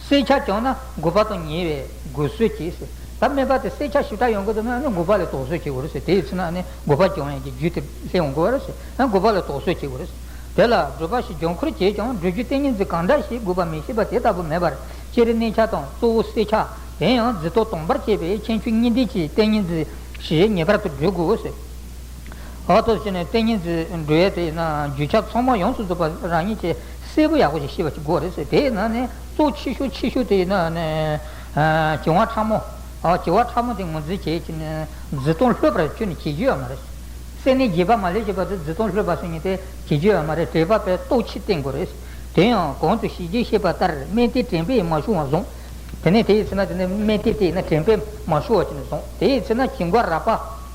བསད་ཆག་བྱུང་ན་དགོས་པ་དང་ཉེ་བས་དགོས་གསོད་བྱེད་ཟེར། ད་སྨན་པ་དེ་བསད་ཆག་ཞིབ་ཕྲ་ཡོང་གི་འདུག་ན་ཨ་ནི་དགོས་པ་ལ་དོགས་གསོད་བྱེད་དགོས་རེད་ཟེར། དེ་ཡི་ཚེ་ན་ཨ་ནི་དགོས་པ་བྱུང་ཡང་གི་རྒྱུ་དེ་སླེབས་ཡོང་དགོས་པ་རེད་ཟེར། ཨ་དགོས་པ་ལ་དོགས་གསོད་བྱེད་དགོས་རེད་ཟེར། དེ་ལ་སྒྲུབ་པ་ཞིག་སྦྱོང་ཁུར་བྱས་ཀྱང་སྒྲུབ་རྒྱུ་ཏིང་ངེ་འཛིན་གང་འདྲ་ཞིག་དགོས་པ་མི་ཤེས་པ་དེ་ལྟ་བུ་མེད་པར་སྤྱིར་གནས་ཆག་དང་གཙོ་བོ་བསད་ཆག་དེ་ཡང་འཛིན་སྟངས་དང་པོར་བྱས་པའི་ཁྱད་ཆོས་གཉིས་ལྡན་གྱི་ཏིང་ངེ་འཛིན་ཞིག་ངེས་པར་དུ་སྒྲུབ་དགོས་ཟེར། ཨ་ཏོ་ཟེར་ནས་ཏིང་ངེ་འཛིན་འགྲོ་ཡས་དེ་ཡིན་ན་རྒྱུ་ཆ་ཚང་མ་ཡོངས་སུ་རྫོགས་པ་རང་ཉིད་ཀྱིས་གསལ་པོ་ཡག་པོ་ཞིག་ཤེས་པ་ཞིག་དགོས་རེད་ཟེར། དེ་ཡིན་ན་ནི་གཙོ་ཆེ་ཤོས་ཆེ་ཤོས་དེ་ཡིན་ན་ནི་བྱིང་བ་ཕྲ་མོ། ཨ་བྱིང་བ་ཕྲ་མོ་དེ་ངོས་འཛིན་བྱེད་ཀྱི་ནི་འཛིན་སྟངས་ལྷོད་པར་ཁྱོན་ནས་བྱེད་རྒྱུ་ཡོད་མ་རེད། སེམས་ནི་བརྗེད་པ་མ་ལུས་བྱེད་པ་དེ་འཛིན་སྟངས་ལྷོད་པ་ཟེར་མཁན་དེ་བྱེད་རྒྱུ་ཡོད་མ་རེད། དྲེགས་པ་དཔེ་ལྟོགས་ཆེ་བསྟེན་དགོས་རེད། དེ་ཡང་གོང་དུ་ཞིབ་ཅིང་བཤད་པ་ལྟར་སྨན་དེ་དྲན་པས་མ་ཞུ་བར་བཟུང་། དེ་ནས་དེ་ཡི་ཚེ་ན་དེ་ནས་སྨན་དེ་དེ་ཡིན་ན་དྲན་པས་མ་ཞུ་བ་ཅིག་ནས་བཟུང་། དེ་ཡི་ཚེ་ན་བྱིང་རྒོད་རེག་པ་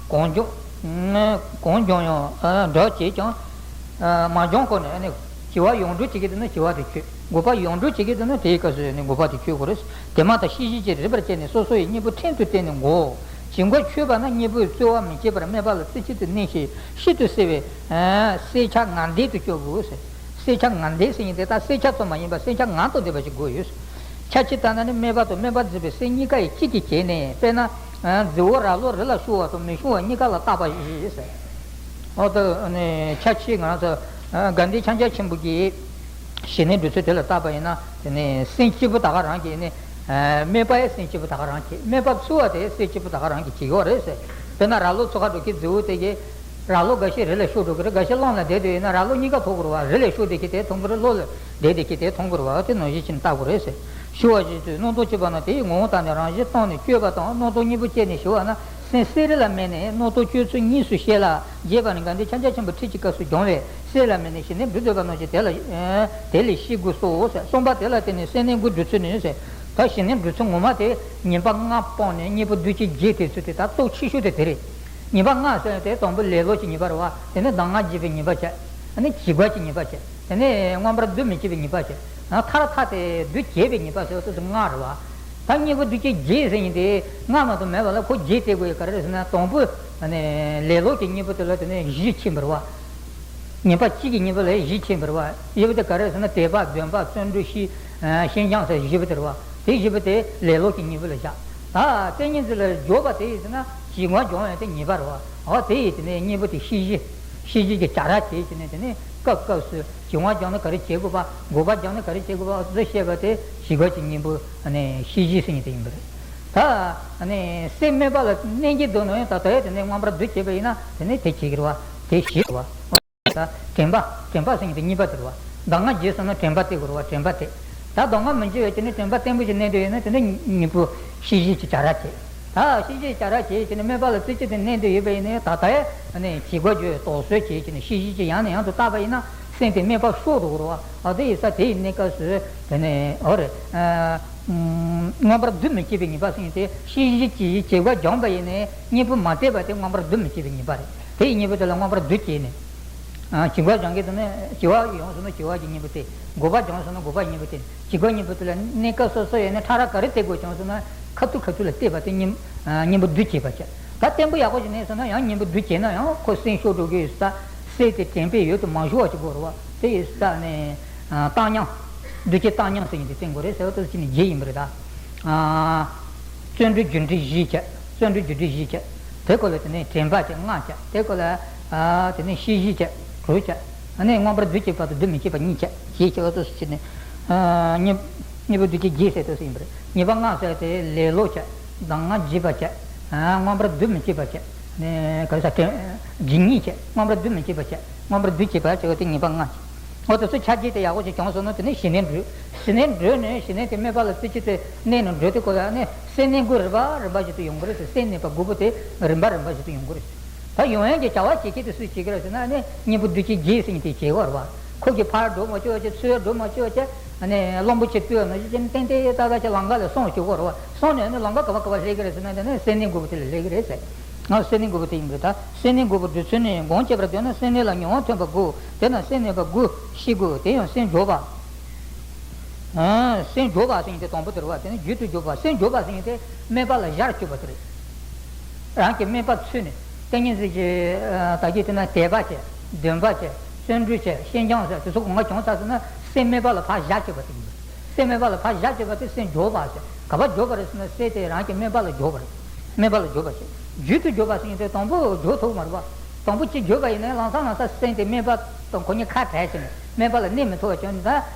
གང་བྱུང་། གང་བྱུང་ཡང་འདྲ་བྱེད་ཀྱང་། མ་བྱུང་གོང་ནས་ནི་བྱིང་བ་ཡོངས་གྲོལ་བྱེད་ཀྱི་འདུག་ན་བྱིང་བ་དེ་ཆོད། འགོག་པ་ཡོངས་གྲོལ་བྱེད་ཀྱི་འདུག་ན་དེའི་སྐབས་སུ་ནི་འགོག་པ་དེ་ཆོད་དགོས་རེད། དེ་མ་ཐག་ཤེས་བཞིན་གྱིས་རིག་པར་བྱས་ནས་སོ་སོ་ཡི་གཉེན་པོ་ཕྲན་དུ་བསྟེན་ནས་འགོག། བྱིང་རྒོད་ཆོད་པ་ན་གཉེན་པོས་རྩོལ་བ་མི་བྱེད་པར་སྨན་པ་ལ་རྩེ་གཅིག་ཏུ་གནས་ཤིང་གཤེ་གཤེ་ཏུ་བསྲེ་བའི་བསྲེ་ཆ་ངར་ལྡན་དུ་སྤྱོད་དགོས་ཟེར། བསྲེ་ཆ་ངར་ལྡན་ཟེར་མཁན་དེ་ད་བསྲེ་ཆ་ཙམ་མ་ཡིན་པར་བསྲེ་ཆ་ངར་དང་ལྡན་པ་ཞིག་དགོས་ཡོད། ཆ་ཆེ་ལྟར་ན་ནི་སྨན་པ་དང་སྨན་པ་འཛིན་པའི་སེམས་གཉིས་ཀ་ཡི་གཅིག་གིས་བྱས་ནས། དཔེར་ན། རྫི་བོ་ར་ལོ་རི་ལ་ཤོར་བ་དང་མི་ཤོར་བ་གཉིས་ཀ་ལ་བརྟག་པ་བཞི་ཟེར། འོ་ད་ནི་ཆ་ཆེ་ང་རང་ཚོ་དགའ་ལྡན་ཕྱག་རྒྱ་ཆེན་པོ་གི་ཞི་གནས་འགྲོ་ཚུལ་དེ་ལ་བརྟག་པ་ཡིན་ན། དེ་ནི་སེམས་སྐྱིད་པོ་ད་ག་རང་གི་ནི། སྨན་པ་ཡི་སེམས་སྐྱིད་པོ་ད་ག་རང་གི། སྨན་པ་འཚོལ་བ་དེ་སེམས་སྐྱིད་པོ་ད་ག་རང་གི་བྱེད་ཡོད་རེད་ཟེར། དཔེར་ན་ར་ལོ་འཚོལ་ག་འགྲོ་མཁན་རྫི་བོ་དེ་གིས། ར་ལོ་འགའ་ཤས་རི་ལ་ཤོར་འགྲོ་གི་རེད། འགའ་ཤས་གླང་ལ་བསྡད་དེ་ཡོད་ན་ར་ལོ་གཉིས་ཀ་ཐོབ་དགོས་རེད་བ། རི་ལ་ཤོར་བསྡད་མཁན་དེ་ཐོབ་ཀྱི་རེད། གློག་ལ་བསྡད་བསྡད་མཁན་དེ་ཐོབ་དགོས་རེད་བ། དེ་ནང་བཞིན་བྱས་ནས་བལྟ་དགོས་རེད་ཟེར། ཞི་བ་ཞིག་ཏུ་སྣང་སྟོང་སྐྱེས་པ་ན་དེ་ཡི་ངོ་བོ་དག་ནི་རང་བཞིན་སྟོང་ནས་སྐྱོ་བ་དང་སྣང་སྟོང་གཉིས་པོ་སྐྱེས་ནས་ཞི་བ་ན། སེམས་གསལ་རིག་ལ་དམིགས་ནས་སྣང་སྟོང་སྐྱོ་ཚུལ་གཉིས་སུ་ཤེས་ལ། རྒྱས་པར་ནི་དགའ་ལྡན་ཕྱག་རྒྱ་ཆེན་པོ་ཁྲིད་ཀྱི་སྐབས་སུ་སྦྱོང་བས་གསལ་ལ་དམིགས་ནས་ཞི་གནས་སྒྲུབ་འདོད་པ་རྣམས་ཀྱིས་དེ་ལ་དེ་ལས་ཤེས་དགོས་སོ་ཟེར། གསུམ་པ་དེ་ལ་བརྟེན་ནས་སེམས་གནས་འགུལ་སྒྲུབ་ཚུལ་ནི་ཟེར། ད་ཞི་གནས་སྒྲུབ་ཚུལ་ངོ་མ་དེ་ཉེས་པ་ལྔ་སྤངས་ནས་གཉེན་པོ་བསྡུ་བྱེད་བརྒྱད་དེ་ཚུལ་དེ་ད་གཙོ་ཆེ་ཤོས་དེ་དེ་རེད། ཉེས་པ་ལྔ་ཟེར་ཡང་དེ་དང་པོ་ལེ་ལོ་གྱི་ཉེས་པ་རེད་བ། དེ་ནས་གདམས་ངག་བརྗེད་པའི་ཉེས་པ་བྱས། དེ་ནས་བྱིང་རྒོད་ཀྱི་ཉེས་པ་བྱས། དེ་ནས་མངོན་པར་བསྡུ་མི་བྱེད་པའི་ཉེས་པ་བྱས། མཐར་ཐར་ཏེ་བསྡུ་བྱེད་པའི་ཉེས་པ་ཟེར་བ་སོ་སོ་ལྔ་རེད་བ། ད་གཉེན་པོ་བསྡུ་བྱེད་བརྒྱད་ཟེར་མཁན་དེ་ལྔ་མ་གཏོགས་མེད་པ་ལ་ཁོ་བརྒྱད་བསྟེན་དགོས་ཡོད་ག་རེ་རེད་ཟེར་ན། དང་པོ་ལེ་ལོ་གྱི་གཉེན་པོ་དེ་ལ་དེ་ནས་བཞི་ཕྱིན་པ་རེད་བ། ཉེས་པ་གཅིག་གི་གཉེན་པོ་ལ་བཞི་ཕྱིན་པ་རེད་བ། བཞི་པོ་དེ་ག་རེ་ཟེར་ན་དད་པ་འདུན་པ་བརྩོན་འགྲུས་ཤེས་ཤེས་སྦྱང་ཟེར་བཞི་པོ་དེ་རེད་བ། དེ་བཞི་པོ་དེ་ལེ་ལོ་གྱི་གཉེན་པོ་ལ་བཞག། ད་ཏིང་ངེ་འཛིན་ལ་འཇོག་པ་དེ་ཡིན་ཟེར་ན་བྱིང་བ་སྦྱོང་ཡང་དེ་ཉེས་པ་རེད་བ། འོ་དེ་ཡིན་དེ་ནས་གཉེན་པོ་དེ་ཤེས་བཞིན་ཤེས་བཞིན་གྱི་བྱ་ར་བྱེད་ཀྱི་ནས་དེ་ནས་སྐབས་སྐབས་སུ་བྱིང་བ་སྦྱོང་ན་ག་རེ་བྱེད་དགོས་པ། འགོག་པ་སྦྱོང་ན་ག་རེ་བྱེད་དགོས་པ་འདི་བཤད་པ་དེ་བྱིང་རྒོད་ཀྱི་གཉེན་པོ་ཤེས་བཞིན་ཟེར་མཁན་དེ་ཡིན་པ་རེད། ད་སེམས་སྨད་པ་ལ་གནས་ཀྱི་འདུག་ན་ཡང་ད་ལྟ་ཡང་དེ་ནས་མངོན་པར་བསྡུ་བྱས་པ་ཡིན་ན་དེ་ནས་དེ་བྱེད་ཀྱི་རེད་བ། དེ་བྱེད་རེད་བ། ད་དྲན་པ། དྲན་པ་ཟེར་མཁན་དེ་གཉིས་པ་དེ་རེད་བ། གདམས་ངག་རྗེས་སོང་ན་དྲན་པ་དེ་དགོས་རེད་བ། དྲན་པ་དེ། ད་གདམས་ངག་མི་འཇུག་ཡོད་ཀྱི་ནི་དྲན་པ་བརྟན་པོ་ཞིག་གནས་འདོད་ཡོད་ན་དེ་ནི་གཉེན་པོ་ཤེས་བཞིན་གྱི་བྱ་ར་བྱེད། ད་ཤེས་བཞིན་བྱ་ར་བྱེད་ཀྱི་ནི་སྨད་པ་ལ་རྩེ་གཅིག་ཏུ་གནས་འདོད་ཡོད་པ་ཡིན་ན་ད་ལྟ་ཡང་ནི་བྱིང་རྒོད་བརྗོད་དོགས་གསོད་བྱེད་ཀྱི་ནི་ཤེས་བཞིན་གྱི་ཡང་ནས་ཡང་དུ་བརྟག་པ་ཡིན་ན་སེམས་དེ་སྨད་པ་ཤོར་འགྲོ་གི་རེད་བ། ཨ་དེ་ཡིན་ས་དེ་ཡི་གནས་སྐབས་སུ་དེ་ནི་འོ་རེད། མངོན་པར་བསྡུ་མི་བྱེད་པའི་ཉེས་པ་ཟེར་མཁན་དེ་ཤེས་བཞིན་གྱི་བྱིང་རྒོད་སྦྱངས་པ་ཡིན་ནའི་གཉེན་པོ་མ་བསྟེན་པ་དེ་མངོན་པར་བསྡུ་མི་བྱེད་པའི་ཉེས་པ་རེད། དེ་ཡི་གཉེན་པོ་དེ་ལ་མངོན་པར་བསྡུ་བྱས་ནས། བྱིང་རྒོད་སྦྱང་མཁན་དེ་ནི་བྱིང་བ་ཡོང་སོང་ན་བྱིང་བ་གྱི་གཉེན་པོ་བསྟེན། འགོག་པ་སྦྱངས་སོང་ན་འགོག་པ་གཉེན་པོ་བསྟེན། བྱིང་རྒོད་གཉེན་པོ་དེ་ལ་གནས་སྐབས་སོ་སོ་ཡོད་ནས་ཕྲ་རགས་ག་རེ་བསྟེན་དགོས་བྱུང་སོང་ན་ཁ་ཐུག་ཁ་ཐུག་ལ་བལྟས་པ་དེ་གཉེན་གཉེན་པོ་བསྡུ་བྱས་པ་བྱས། ད་བརྟན་པོ་ཡག་པོ་ཞིག་གནས་སོང་ན་ཡང་གཉེན་པོ་བསྡུ་བྱས་ན་ཡང་ཁོ་སེམས་ཤོར་འགྲོ་གི་ཡོད་ས། སེམས་དེ་དྲན་པས་ཡུལ་དུ་མ་ཞུགས་པ་ཞིག་དགོས་རེད་བ། དེ་ཡོད་ས་ནས་བཏང་སྙོམས། འདུ་བྱེད་བཏང་སྙོམས་ཟེར་མཁན་དེ་བསྟེན་དགོས་རེད་ཟེར་བ་དེ་ཅི་ནས་བརྒྱད་ཡིན་པ་རེད་ད། བརྩོན་འགྲུས་རྒྱུ་འབྲས་བཞི་བྱས། བརྩོན་འགྲུས་རྒྱུ་འབྲས་བཞི་བྱས། དེ་སྐོར་ལ་དེ་ནས་དྲན་པ་བྱས། ལྔ་བྱས། དེ་སྐོར་ལ་ཨ་དེ་ནས་ཤེས་བཞིན་བྱས། དྲུག་བྱས། ཨ་ནི་མངོན་པར་བསྡུ་བྱེད་པ་དང་བསྡུ་མི་བྱེད་པ་གཉིས་བྱས། བྱས་བྱས་པ་དེ་སུ་ཕྱིན་ནས་ཨ་གཉེན་གཉེན་པོ་བསྡུ་བྱེད་བརྒྱད་ཟེར་དེ་སུ་ཡིན་པ་རེད། ཉེས་པ་ལྔ་ཟེར་དེ་ལེ་ལོ་བྱས། གདམས་ངག་བརྗེད་པ་བྱས། ཨ་མངོན་པར་བསྡུ་མི་བྱེད་པ་བྱས། ནས་ག་རེ་ཟ་དེ་ཇི་སྙེད་བྱས། མངོན་པར་བསྡུ་མི་བྱེད་པ་བྱས། མངོན་པར་བསྡུ་བྱེད་པ་བྱས་པ་དེ་ཉེས་པ་ལྔ་བྱས། འོ་དེ་ཚོ་ཆ་རྒྱུས་དེ་ཡག་པོ་ཞིག་བྱུང་སོང་ན་དེ་ནས་ཞི་གནས་འགྲོ། ཞི་གནས་འགྲོ་ནས་ཞི་གནས་དེ་སྨད་པ་ལ་རྩེ་གཅིག་ཏུ་གནས་ནས་འགྲོ་དུས་སྐབས་ལ་ནི་སེམས་གནས་འགུལ་རིམ་པ་རིམ་པ་ཞིག་ཏུ་ཡོང་གི་རེད་ཟེར། སེམས་གནས་པ་དགུ་པོ་དེ་རིམ་པ་རིམ་པ་ཞིག་ཏུ་ཡོང་གི་རེད་ཟེར། ད་ཡོང་ཡག་གི་བྱ་བ་བྱེད་མཁན་དེ་སུས་བྱེད་ཀྱི་རེད་ཟེར་ན་ནི་གཉེན་པོ་བསྡུ་བྱེད་བརྒྱད་ཟེར་མཁན་དེས་བྱེད་ཀྱི་ཡོད་རེད་བ། ཁོ་གིས་ཕར་འགྲོ་མ་བཅུག་བྱས། ཚུར་འགྲོ་མ་བཅུག་བྱས། ཨ་ནི་གླང་པོ་ཆེ་བཏུལ་བ་ནང་བཞིན་བྱས་ནས་ཏན་ཏན་ཏག་ཏག་བྱས་ལམ་ཁ་ལ་སོང་བཅུག་གི་ཡོད་རེད་བ། སོང་ནས་ནི་ལམ་ཁ་ག་བ་ག་བ་སླེབས་ཀྱི་རེད་ཟེར་ན་དེ་ནི་སེམས་གནས་དགུ་པོ་དེ་ལ་སླེབས་ཀྱི་རེད་ཟེར། ང་སེམས་གནས་དགུ་པོ་དེ་ཡིན་པ་རེད་ད། སེམས་གནས་དགུ་པོ་སྒྲུབ་ཚུལ་ནི། གང་བྱེད་པར་འདོད་ན་སེམས་གནས་ལ་མྱོང་བ་ཐོན་པ་དགོས། དེས་ན་སེམས་གནས་པ་དགུ་ཤེས་དགོས། དེ་ཡང་སེམས་སྦྱོར་བ། ཨ་སེམས་སྦྱོར་བ་ཟེར་མཁན་དེ་དང་པོ་དེ་རེད་བ། དེ་ནས་རྒྱུད་དུ་འཇུག་པ། སེམས་སྦྱོར་བ་ཟེར་མཁན་དེ་སྨད་པ་ལ་གཞིར་གྱུར་པ་དེ་རེད། རང་གི་སྨད་པ་འཚོལ་ནས་ཏིང་ངེ་འཛིན་གྱི་ད་གི་དེ་ན་དད་པ་བྱས། འདུན་པ་བྱས། བརྩོན་འགྲུས་བྱས། ཤེས་སྦྱང་བྱས། དེ་ཚོ་གང་ག་བྱུང་ཚར་ཟེར་ན་སེམས་སྨད་པ་ལ་ཕར་གཞིར་གྱུར་པ་དེ་ཡིན་པ་རེད། སེམས་སྨད་པ་ལ་ཕར་གཞིར་གྱུར་པ་དེ་སེམས་སྦྱོར་བ་ཟེར། ག་པར་སྦྱོར་བ་རེད་ཟེར་ན་སེམས་དེ་རང་གི་སྨད་པ་ལ་སྦྱོར་བ་རེད། སྨད་པ་ལ་སྦྱོར་བ་ཟེར། རྒྱུད་དུ་འཇུག་པ་ཟེར་མཁན་དེ་དང་པོ་འཇུག་ཐུབ་མ་རེད་བ། དང་པོ་གཅིག་འཇུག་པ་ཡིན་ན་ལམ་སང་ལམ་སང་སེམས་དེ་སྨད་པ་དང་ཁོ་གཉིས་ཁ་བྲལ་བྱས་ནས་སྨད་པ་ལ་གནས་མི་ཐུབ་པ་བྱུང་ནས། ད་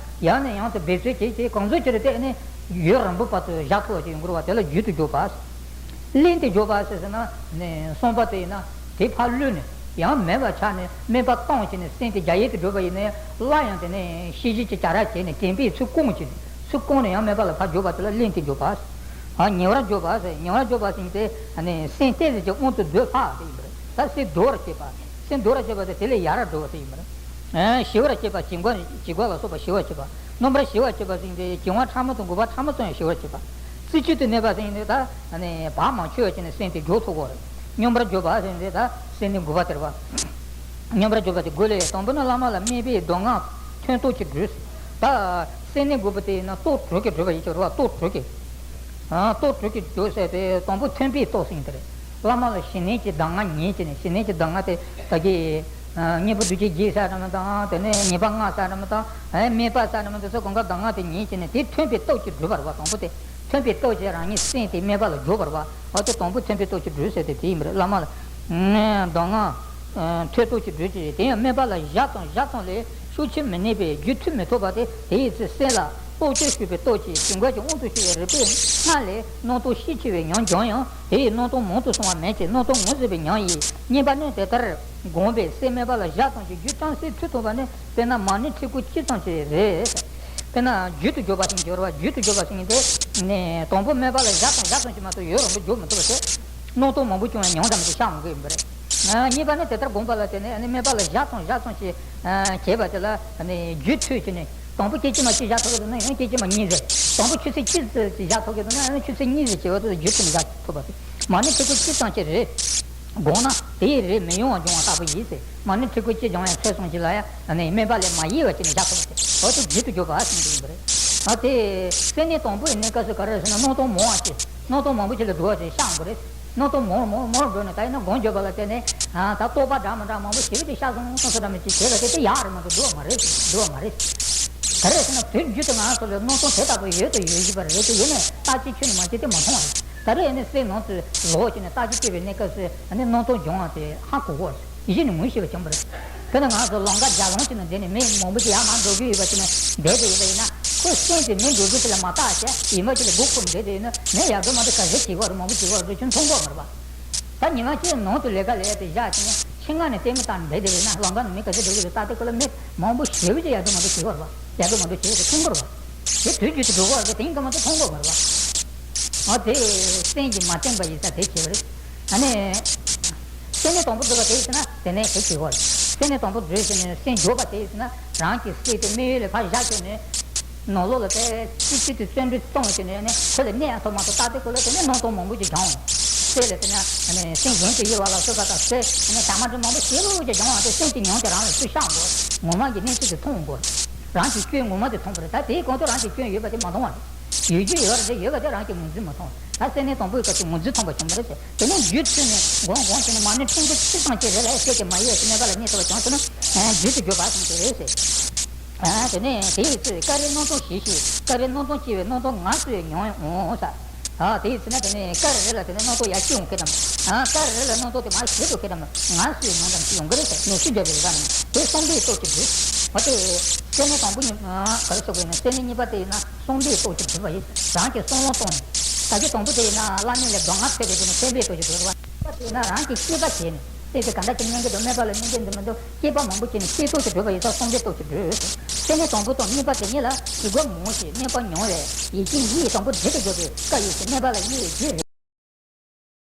ཡང་ནས་ཡང་དུ་འབད་རྩོལ་བྱེད་བྱེད་གང་འཚམ་ཅིག་ལ་བརྟེན་ནས་ཡུན་རིང་པོའི་བར་དུ་བཞག་ཐུབ་པ་ཅིག་ཡོང་གི་རེད་བ། དེ་ལ་རྒྱུད་དུ་འཇུག་པ་ཟེར། གླེང་སྟེ་འཇུག་པ་ཟེར་ཟེར་ན་ནི་གསུམ་པ་དེ་ཡིན་ན་དེ་ཕར་བླུགས་ནས། ཡང་མེད་པ་ཆགས་ནས་དམན་པ་བཏང་བྱས་ནས་སེམས་དེ་རྒྱ་ཡན་དུ་འགྲོ་བ་ཡིན་ན་ཡང་སླར་ཡང་དེ་ནས་ཤེས་བཞིན་གྱི་བྱ་ར་བྱས་ནས་དྲན་པས་ཚུར་བསྐུངས་བྱས་ནས་ཚུར་བསྐུངས་ནས་ཡང་དམན་པ་ལ་ཕར་འཇོག་པ་དེ་ལ་བླན་ཏེ་འཇོག་པ། ཨ་ཉེ་བར་འཇོག་པ་ཟེར། ཉེ་བར་འཇོག་པ་ཟེར་མཁན་དེ་ཨ་ནི་སེམས་གཏད་ཟེར་གྱི་དབང་དུ་འདོད་པ་དེ་ཡིན་པ་རེད། ད་སེམས་སྡུག་པར་བྱེད་པ། སེམས་སྡུག་པར་བྱེད་པ་དེ་དེ་ལས་ཡལ་བར་འགྲོ་བ་དེ་ཡིན་པ་རེད། ཨ་ཞི་བར་བྱེད་པ། བྱིང་རྒོད་བྱིང་རྒོད་ལ་སོགས་པ་ཞི་བར་བྱེད་པ། སྙོམས་པར་ཞི་བར་བྱེད་པ་ཟེར་མཁན་དེ་བྱིང་བ་ཕྲ་མོ་དང་རྒོད་པ་ཕྲ་མོ་ཙམ་ཡང་ཞི་བར་བྱེད་པ། རྩེ་གཅིག་ཏུ་གནས་པ་ཟེར་མཁན་དེ་ད་ཨ་ནི་བག་མ་ཆོད་བྱས་ནས་སེམས་དེ་འཇོག་ཐུབ་དགོས་རེད། སྙོམས་པར་འཇུག་པ་ཟེར་མཁན་དེ་ད་སེམས་ནི་འགུགས་པ་སྟེར་བ། སྙོམས་པར་འཇུག་པ་དེ་དགོས་ལས། དང་པོ་ནི་བླ་མ་ལ་དམིགས་པའི་མདོ་སྔགས་ཐོས་རྟོགས་ཀྱིས་བསྒྲུབས། ད་སེམས་ནི་འགུགས་པ་དེ་ཡིན་ན་རྟོགས་གྲོལ་གྱིས་བསྒྲུབས་པ་ཡིན་ཀྱང་རེད་བ། རྟོགས་གྲོལ་གྱིས། ཨ་རྟོགས་གྲོལ་གྱིས་བསྒྲུབས་ཟེར་དེ་དང་པོ་ཐོས་པའི་རྟོགས་ཟེར་མཁན་དེ་རེད། བླ་མ་ལ་ཞི་གནས་ཀྱི་གདམས་ངག་ཉན་བྱས་ནས། ཞི་གནས་ཀྱི་གདམས་ངག་དེ་ད་གི་ཨ་སྙིང་པོ་བདུན་བརྒྱ་བརྒྱད་ཟེར་འདྲ་མི་འདུག་དེ་ནས་ཉེས་པ་ལྔ་ཟེར་འདྲ་མི་འདུག་ཨ་དམིགས་པ་ཟེར་འདྲ་མི་འདུག་ཚོ་གང་ག་གདམས་ངག་དེ་ཉན་བྱས་ནས་དེ་ཐོས་པའི་རྟོགས་ཀྱིས་བསྒྲུབས་པ་རེད་བ། དང་པོ་དེ། ཐོས་པའི་རྟོགས་ཀྱིས་རང་ཉིད་སེམས་དེ་དམན་པ་ལ་འཇོག་པ་རེད་བ། འོ་དེ་དང་པོ་ཐོས་པའི་རྟོགས་ཀྱིས་བསྒྲུབས་ཟེར་དེ་དེ་ཡིན་པ་རེད། བླ་མ་ལ་གདམས་ངག་ཐོས་རྟོགས་ཀྱིས་བསྒྲུབས་ཀྱི། དེ་ཡང་དམན་པ་ལ་བཞག་ཙམ་བཞག་ཙམ་ལས་ཤུགས་ཆེར་མི་གནས་པས་རྒྱུད་མཐུད་མི་ཐུབ་པ་སྟེ། དེ་ཡི་ཚེ་སེམས་ལ་རྟོག་དཔྱོད་ཞུགས་པའི་སྟོབས་ཀྱིས་བྱིང་རྒོད་ཀྱི་དབང་དུ་ཤོར་བའི་རིག་པའི་སྔགས་ལས་སྣང་སྟོང་ཤས་ཆེ་བའི་ཉམས་འབྱུང་ཡང་དེ་ཡི་སྣང་སྟོང་མང་དུ་སོང་བ་མེད་ཅིང་སྣང་སྟོང་ངོས་ཟིན་པའི་ཉམས་ཡིན། གཉིས་པ་ནི་དེ་ལྟར་བསྒོམས་པས་སེམས་དམན་པ་ལ་བཞག་ཙམ་གྱིས་རྒྱུད་གཙང་སེལ་ཐུབ་ཐུབ་པ་ནི་དཔེར་ན་མ་ཎི་ཁྲི་གུག་གཅིག་ཙམ་ཅིག་རེད། དཔེར་ན་རྒྱུད་དུ་འཇོག་པ་ཞིག་འགྱུར་བ། རྒྱུད་དུ་འཇོག་པ་ཞིག་ཡིན་ཏེ། ནས་དང་པོ་དམན་པ་ལ་བཞག་ཙམ་བཞག་ཙམ་ཞིག་མ་གཏོགས་ཡུན་རིང་པོ་འཇོག་མི་ཐུབ་པ་ཟེར། སྣང་སྟོང་མང་པོ་བྱུང་བའི་ཉམས་ཙམ་ཞིག་ཤར་འོང་གི་ཡིན་པ་རེད། ཨ་གཉིས་པ་ནི་དེ་ལྟར་བསྒོམས་པ་ལ་བརྟེན་ནས་ཨ་ནི་དམན་པ་ལ་བཞག་ཙམ་བཞག་ཙམ་ཞིག་ཨ་བྱས་པ་དེ་ལ་ཨ་ནི་རྒྱུད་མཐུད་ཀྱི་ནི། དང་པོ་སྐད་ཅིག་མ་གཅིག་བཞག་ཐུབ་ཀྱི་འདུག་ན་ཡང་སྐད་ཅིག་མ་གཉིས་ཟེར། དང་པོ་ཆུ་ཚོད་གཅིག་ཙམ་ཞིག་བཞག་ཐུབ་ཀྱི་འདུག་ན་ཡང་ཆུ་ཚོད་གཉིས་ཙམ་བྱས་པ་དེ་ལ་རྒྱུད་མཐུད་ནས་བཞག་ཐུབ་པ་ཟེར། མ་ཎི་ཁྲི་གུག་གཅིག་ཙམ་ཞིག་རེད། དགོངས་ན་དེའི་རིགས་མི་གཡོ་བ་འབྱུང་བ་ལྟ་བུ་ཡིན་ཟེར། མ་ཎི་ཁྲི་གུག་གཅིག་སྦྱང་ཡང་ཚེ་ཟུང་གཅིག་ལ་ཡང་ཨ་ནི་དམན་པ་ལས་མ་གཡེལ་བ་ཅིག་ནས་བཞག་ཐུབ་པ་ཟེར། འོ་དེ་རྒྱུད་དུ་འཇོག་པ་ཟེར་གྱི་ཡིན་པ་རེད། ཨ་དེ་སེམས་ནི་དང་པོ་ཡིན་ནའི་སྐབས་སུ་ག་རེ་ཟེར་ན་སྣང་སྟོང་མང་བ་ཅིག་སྣང་སྟོང་མང་པོ་ཅིག་ལ་འགྲོ་བ་ཅིག་ཤར་འོང་གི་རེད། སྣང་སྟོང་མང་མང་མང་འགྲོ་ནས་ད་ཡིན་ན་སྒོམ་འཇོག་པ་ལ་བརྟེན་ནས་ཨ་ད་རྟོག་པ་འདྲ་མི་འདྲ་མང་པོ་ཞེ་པོ་ཅིག་ཤར་སོང་སོང་སོང་འདྲ་མི་ཅིག་བྱས་པ་དེ་དེ་ཡག་རེད་མ་གཏོགས་འགྲོ་བ་མ་རེད། འགྲོ་བ་མ་རེད། ག་རེ་ཟེར་ན་དུས་རྒྱུན་དུ་ང་ཚོ་ལ་སྣང་སྟོང་དེ་ལྟ་བུ་ཡོད་དང་ཡོད་བཞིན་པ་རེད་དེ་ཡིན་ནའི་རྟག་གཅིག་ཁྱོན་ནས་མ་བྱས་ཏེ་མ་མཐོང་བ་རེད། ད་རེས་ཨ་ནི་སེམས་ནང་དུ་ལོག་བྱས་ནས་རྟག་གཅིག་སྐྱེ་བའི་གནས་སྐབས་སུ་ཨ་ནི་སྣང་སྟོང་སྦྱོང་བ་དེ་ཧ་གོ་གོ་གཞི་ནས་ངོས་ཤེས་པ་བྱུང་བ་རེད། དཔེར་ན་ང་ཚོ་ལམ་ཁ་རྒྱ་ལམ་ཅིག་ནང་བསྡད་ནས་མི་མང་པོ་ཅིག་ཡར་མར་འགྲོ་གི་ཡོད་པ་ཅིག་ནས་བསྡད་དེ་ཡོད་པ་ཡིན་ན་ཁོའི་སེམས་དེ་མི་འགྲོ་རྒྱུ་དེ་ལ་མ་བརྟགས་བྱས་ཡིན་པ་ཅིག་ལ་མགོ་འཁོར་བསྡད་དེ་ཡོད་ན་མི་ཡར་འགྲོ་མར་འགྲོ་ག་ཚོད་བྱེད་ཀྱི་ཡོད་རེད། མང་པོ་བྱེད་ཀྱི་ཡོད་རེད། ཁྱོད་མཐོང་གི་ཡོད་མ་རེད་པ། ད་ཉི་མ་གཅིག་ནང་དུ་ལས་ཀ་ལས་དེ་བཞག་ཅིག་ནས་ཕྱི་ང་ནས་ལྟད་མོ་བལྟས་ནས་བསྡད་དེ་ཡོད་ན་ལམ་ཁ་ནས་མི་ག་ཚོད་འགྲོ་གི་རེད། ད་དེ་ཁོ་ལ་མི་མང་པོ་ཞེ་པོ་ཅིག་ཡར་འགྲོ་མར་འགྲོ་བྱེད་ཀྱི་ཡོད་རེད་པ། ཡར་འགྲོ་མར་འགྲོ་བྱེད་ཀྱི་རེད། མཐོང་གི་རེད་པ། དེ་དུས་རྒྱུན་དུ་འགྲོ་གི་རེད། དེ་ཡིན་ག་མ་གཏོགས་མཐོང་གི་ཡོད་མ་རེད་པ། ཨ་དེ་སེམས་ཀྱིས་མ་བརྟེན་པ་ཡིན་ས་དེ་བྱེད་པ་རེད། ཨ་ནི། སེམས་ནི་དང་པོ་འདུལ་བ་དེ་ཡིན་ཟེར་ན་དེ་ནས་དེ་བྱེད་དགོས་རེད། སེམས་ནི་དང་པོ་འདུལ་ཟེར་ནས་སེམས་འཇོག་པ་དེ་ཡིན་ཟེར་ན་རང་གི་སྲིད་དེ་དམིགས་ཡུལ་ལས་ཕར་བཞག་བྱས་ནས། ནང་ལོགས་ལ་དེ་གཅིག་གཅིག་ཏུ་བརྩོན་འགྲུས་གཏོང་བྱས་ནས་ནི་ཁོ་ལ་གནས་ཡང་ཐོག་མ་ཐོག་ལྟ་དེ་ཁོ་ལ་དེ་ནས་སྣང་སྟོང་མང་པོ་ཅིག་བྱུང་། སྲིད་ལ་དེ་ན་ནི་སེམས་གཞན་དུ་གཡེང་བ་ལ་སོགས་པ་དང་སྲིད་ནི་དག་མ་འདྲ་མང་པོ་ཞེ་པོ་ཅིག་བྱུང་བ་དེ་སེམས་ཀྱི་ཉམས་དེ་རང་ལ་ཚུར་ཤར་འགྲོ། ངོ་མ་གི་གནས་ཚུལ་དེ་མཐོང་འགྲོ། རང་གི་སྐྱོན་ངོ་མ་དེ་མཐོང་བ་རེད། ད་དེའི་གོང་དུ་རང་གི་སྐྱོན་ཡོད་པ་དེ་མ་མཐོང་བ་རེད། ཡོད་རྒྱུ་ཡོད་རེད། ཡོད་པ་དེ་རང་གིས་ངོས་འཛིན་མ་མཐོང་། ད་སེམས་ནི་དང་པོའི་སྐབས་སུ་ངོས་འཛིན་ཐོན་པ་བྱུང་བ་རེད་ཟེར། དེ་ནས་རྒྱུད་ཚུལ་ནས་སྒོམ་སྒོམ་བྱས་ནས་མ་ཎི་ཕྲེང་བུ་གཅིག་ཙམ་ཅིག་རེ་ལ་སད་དེ་མ་གཡེལ་བའི་དམན་པ་ལ་གནས་ཐུབ་པ་བྱུང་སོང་ན་རྒྱུད་དུ་གྱུར་པ་ཟེར་གྱི་རེད་ཟེར། ཨ་དེ་ནས་དེའི་ཚེ་བསྐལ་རིའི་སྣང་སྟོང་ཞི་ཞིང་བསྐལ་རིའི་སྣང་སྟོང་སྐྱེ་བའི་སྣང་སྟོང་ངལ་གསོའི་ཉམས་འོང་ས། ཨ་དེའི་ཚེ་ན་དེ་ནས་བསྐལ་རེ་རེ་ལ་དེ་ནས་སྣང་སྟོང་ཡར་སྐྱེ་འོང་མཁན་དང་། ཨ་བསྐལ་རེ་རེ་ལ་སྣང་སྟོང་དེ་མར་ཞི་འགྲོ་མཁན་དང་ངལ་གསོའི་ཉམས་དང་ཅིག་ཡོང་གི་རེད་ཟེར། ནད་གཞི་འཇོམས་པའི་རིག་པ་ནི་དེ་བསམ་པའི་སྟོབས་ཀྱིས་འགྲུབ། འོ་དེ། སེམས་ནི་དང་པོ་ཉིད་ག་རེ་ཟེར་དགོས་ཡིན་ན་སེམས་ནི་གཉིས་པ་དེ་ཡིན་ན། བསམ་པའི་སྟོབས་ཀྱིས་གྲུབ་པ་ཡིན། རང་གི་བསམ་བློ་གཏོང་ནས། ད་གི་དང་པོ་དེ་ཡིན་ན་བླ་མེད་ལས་གདམས་ངག་ཐོས་པའི་དེ་ནི་སེམས་པའི་སྟོབས་ཀྱིས་གྲུབ་པ། དེ་ཡིན་ན་རང་གིས་དཔྱད་པ་བྱས་ནས་དེ་དེ་ག་འདྲ་ཅིག་ཉན་གྱི་འདུག་སྨན་པ་ལ་སྨན་གྱི་འདུག་མི་འདུག་དཔྱད་པ་མང་པོ་བྱས་ནས་དཔྱད་སྟོབས་ཀྱིས་གྲུབ་པ་ཡིན་ཙང་བསམ་པའི་སྟོབས་ཀྱིས་གྲུབ། སེམས་ནི་དང་པོ་དང་གཉིས་པ་དེ་གཉིས་ལ་ཞི་རྒོལ་མང་ཞིང་དམན་པ་ཉུང་བས་ཡིད་ཀྱི་ཡིད་དང་པོ་འདྲེ་དུ་འགྱུར་བའི་སྐབས་ཡོད་ཅིང་སྨན་པ་ལ་ཡིད་ཀྱི་རེ།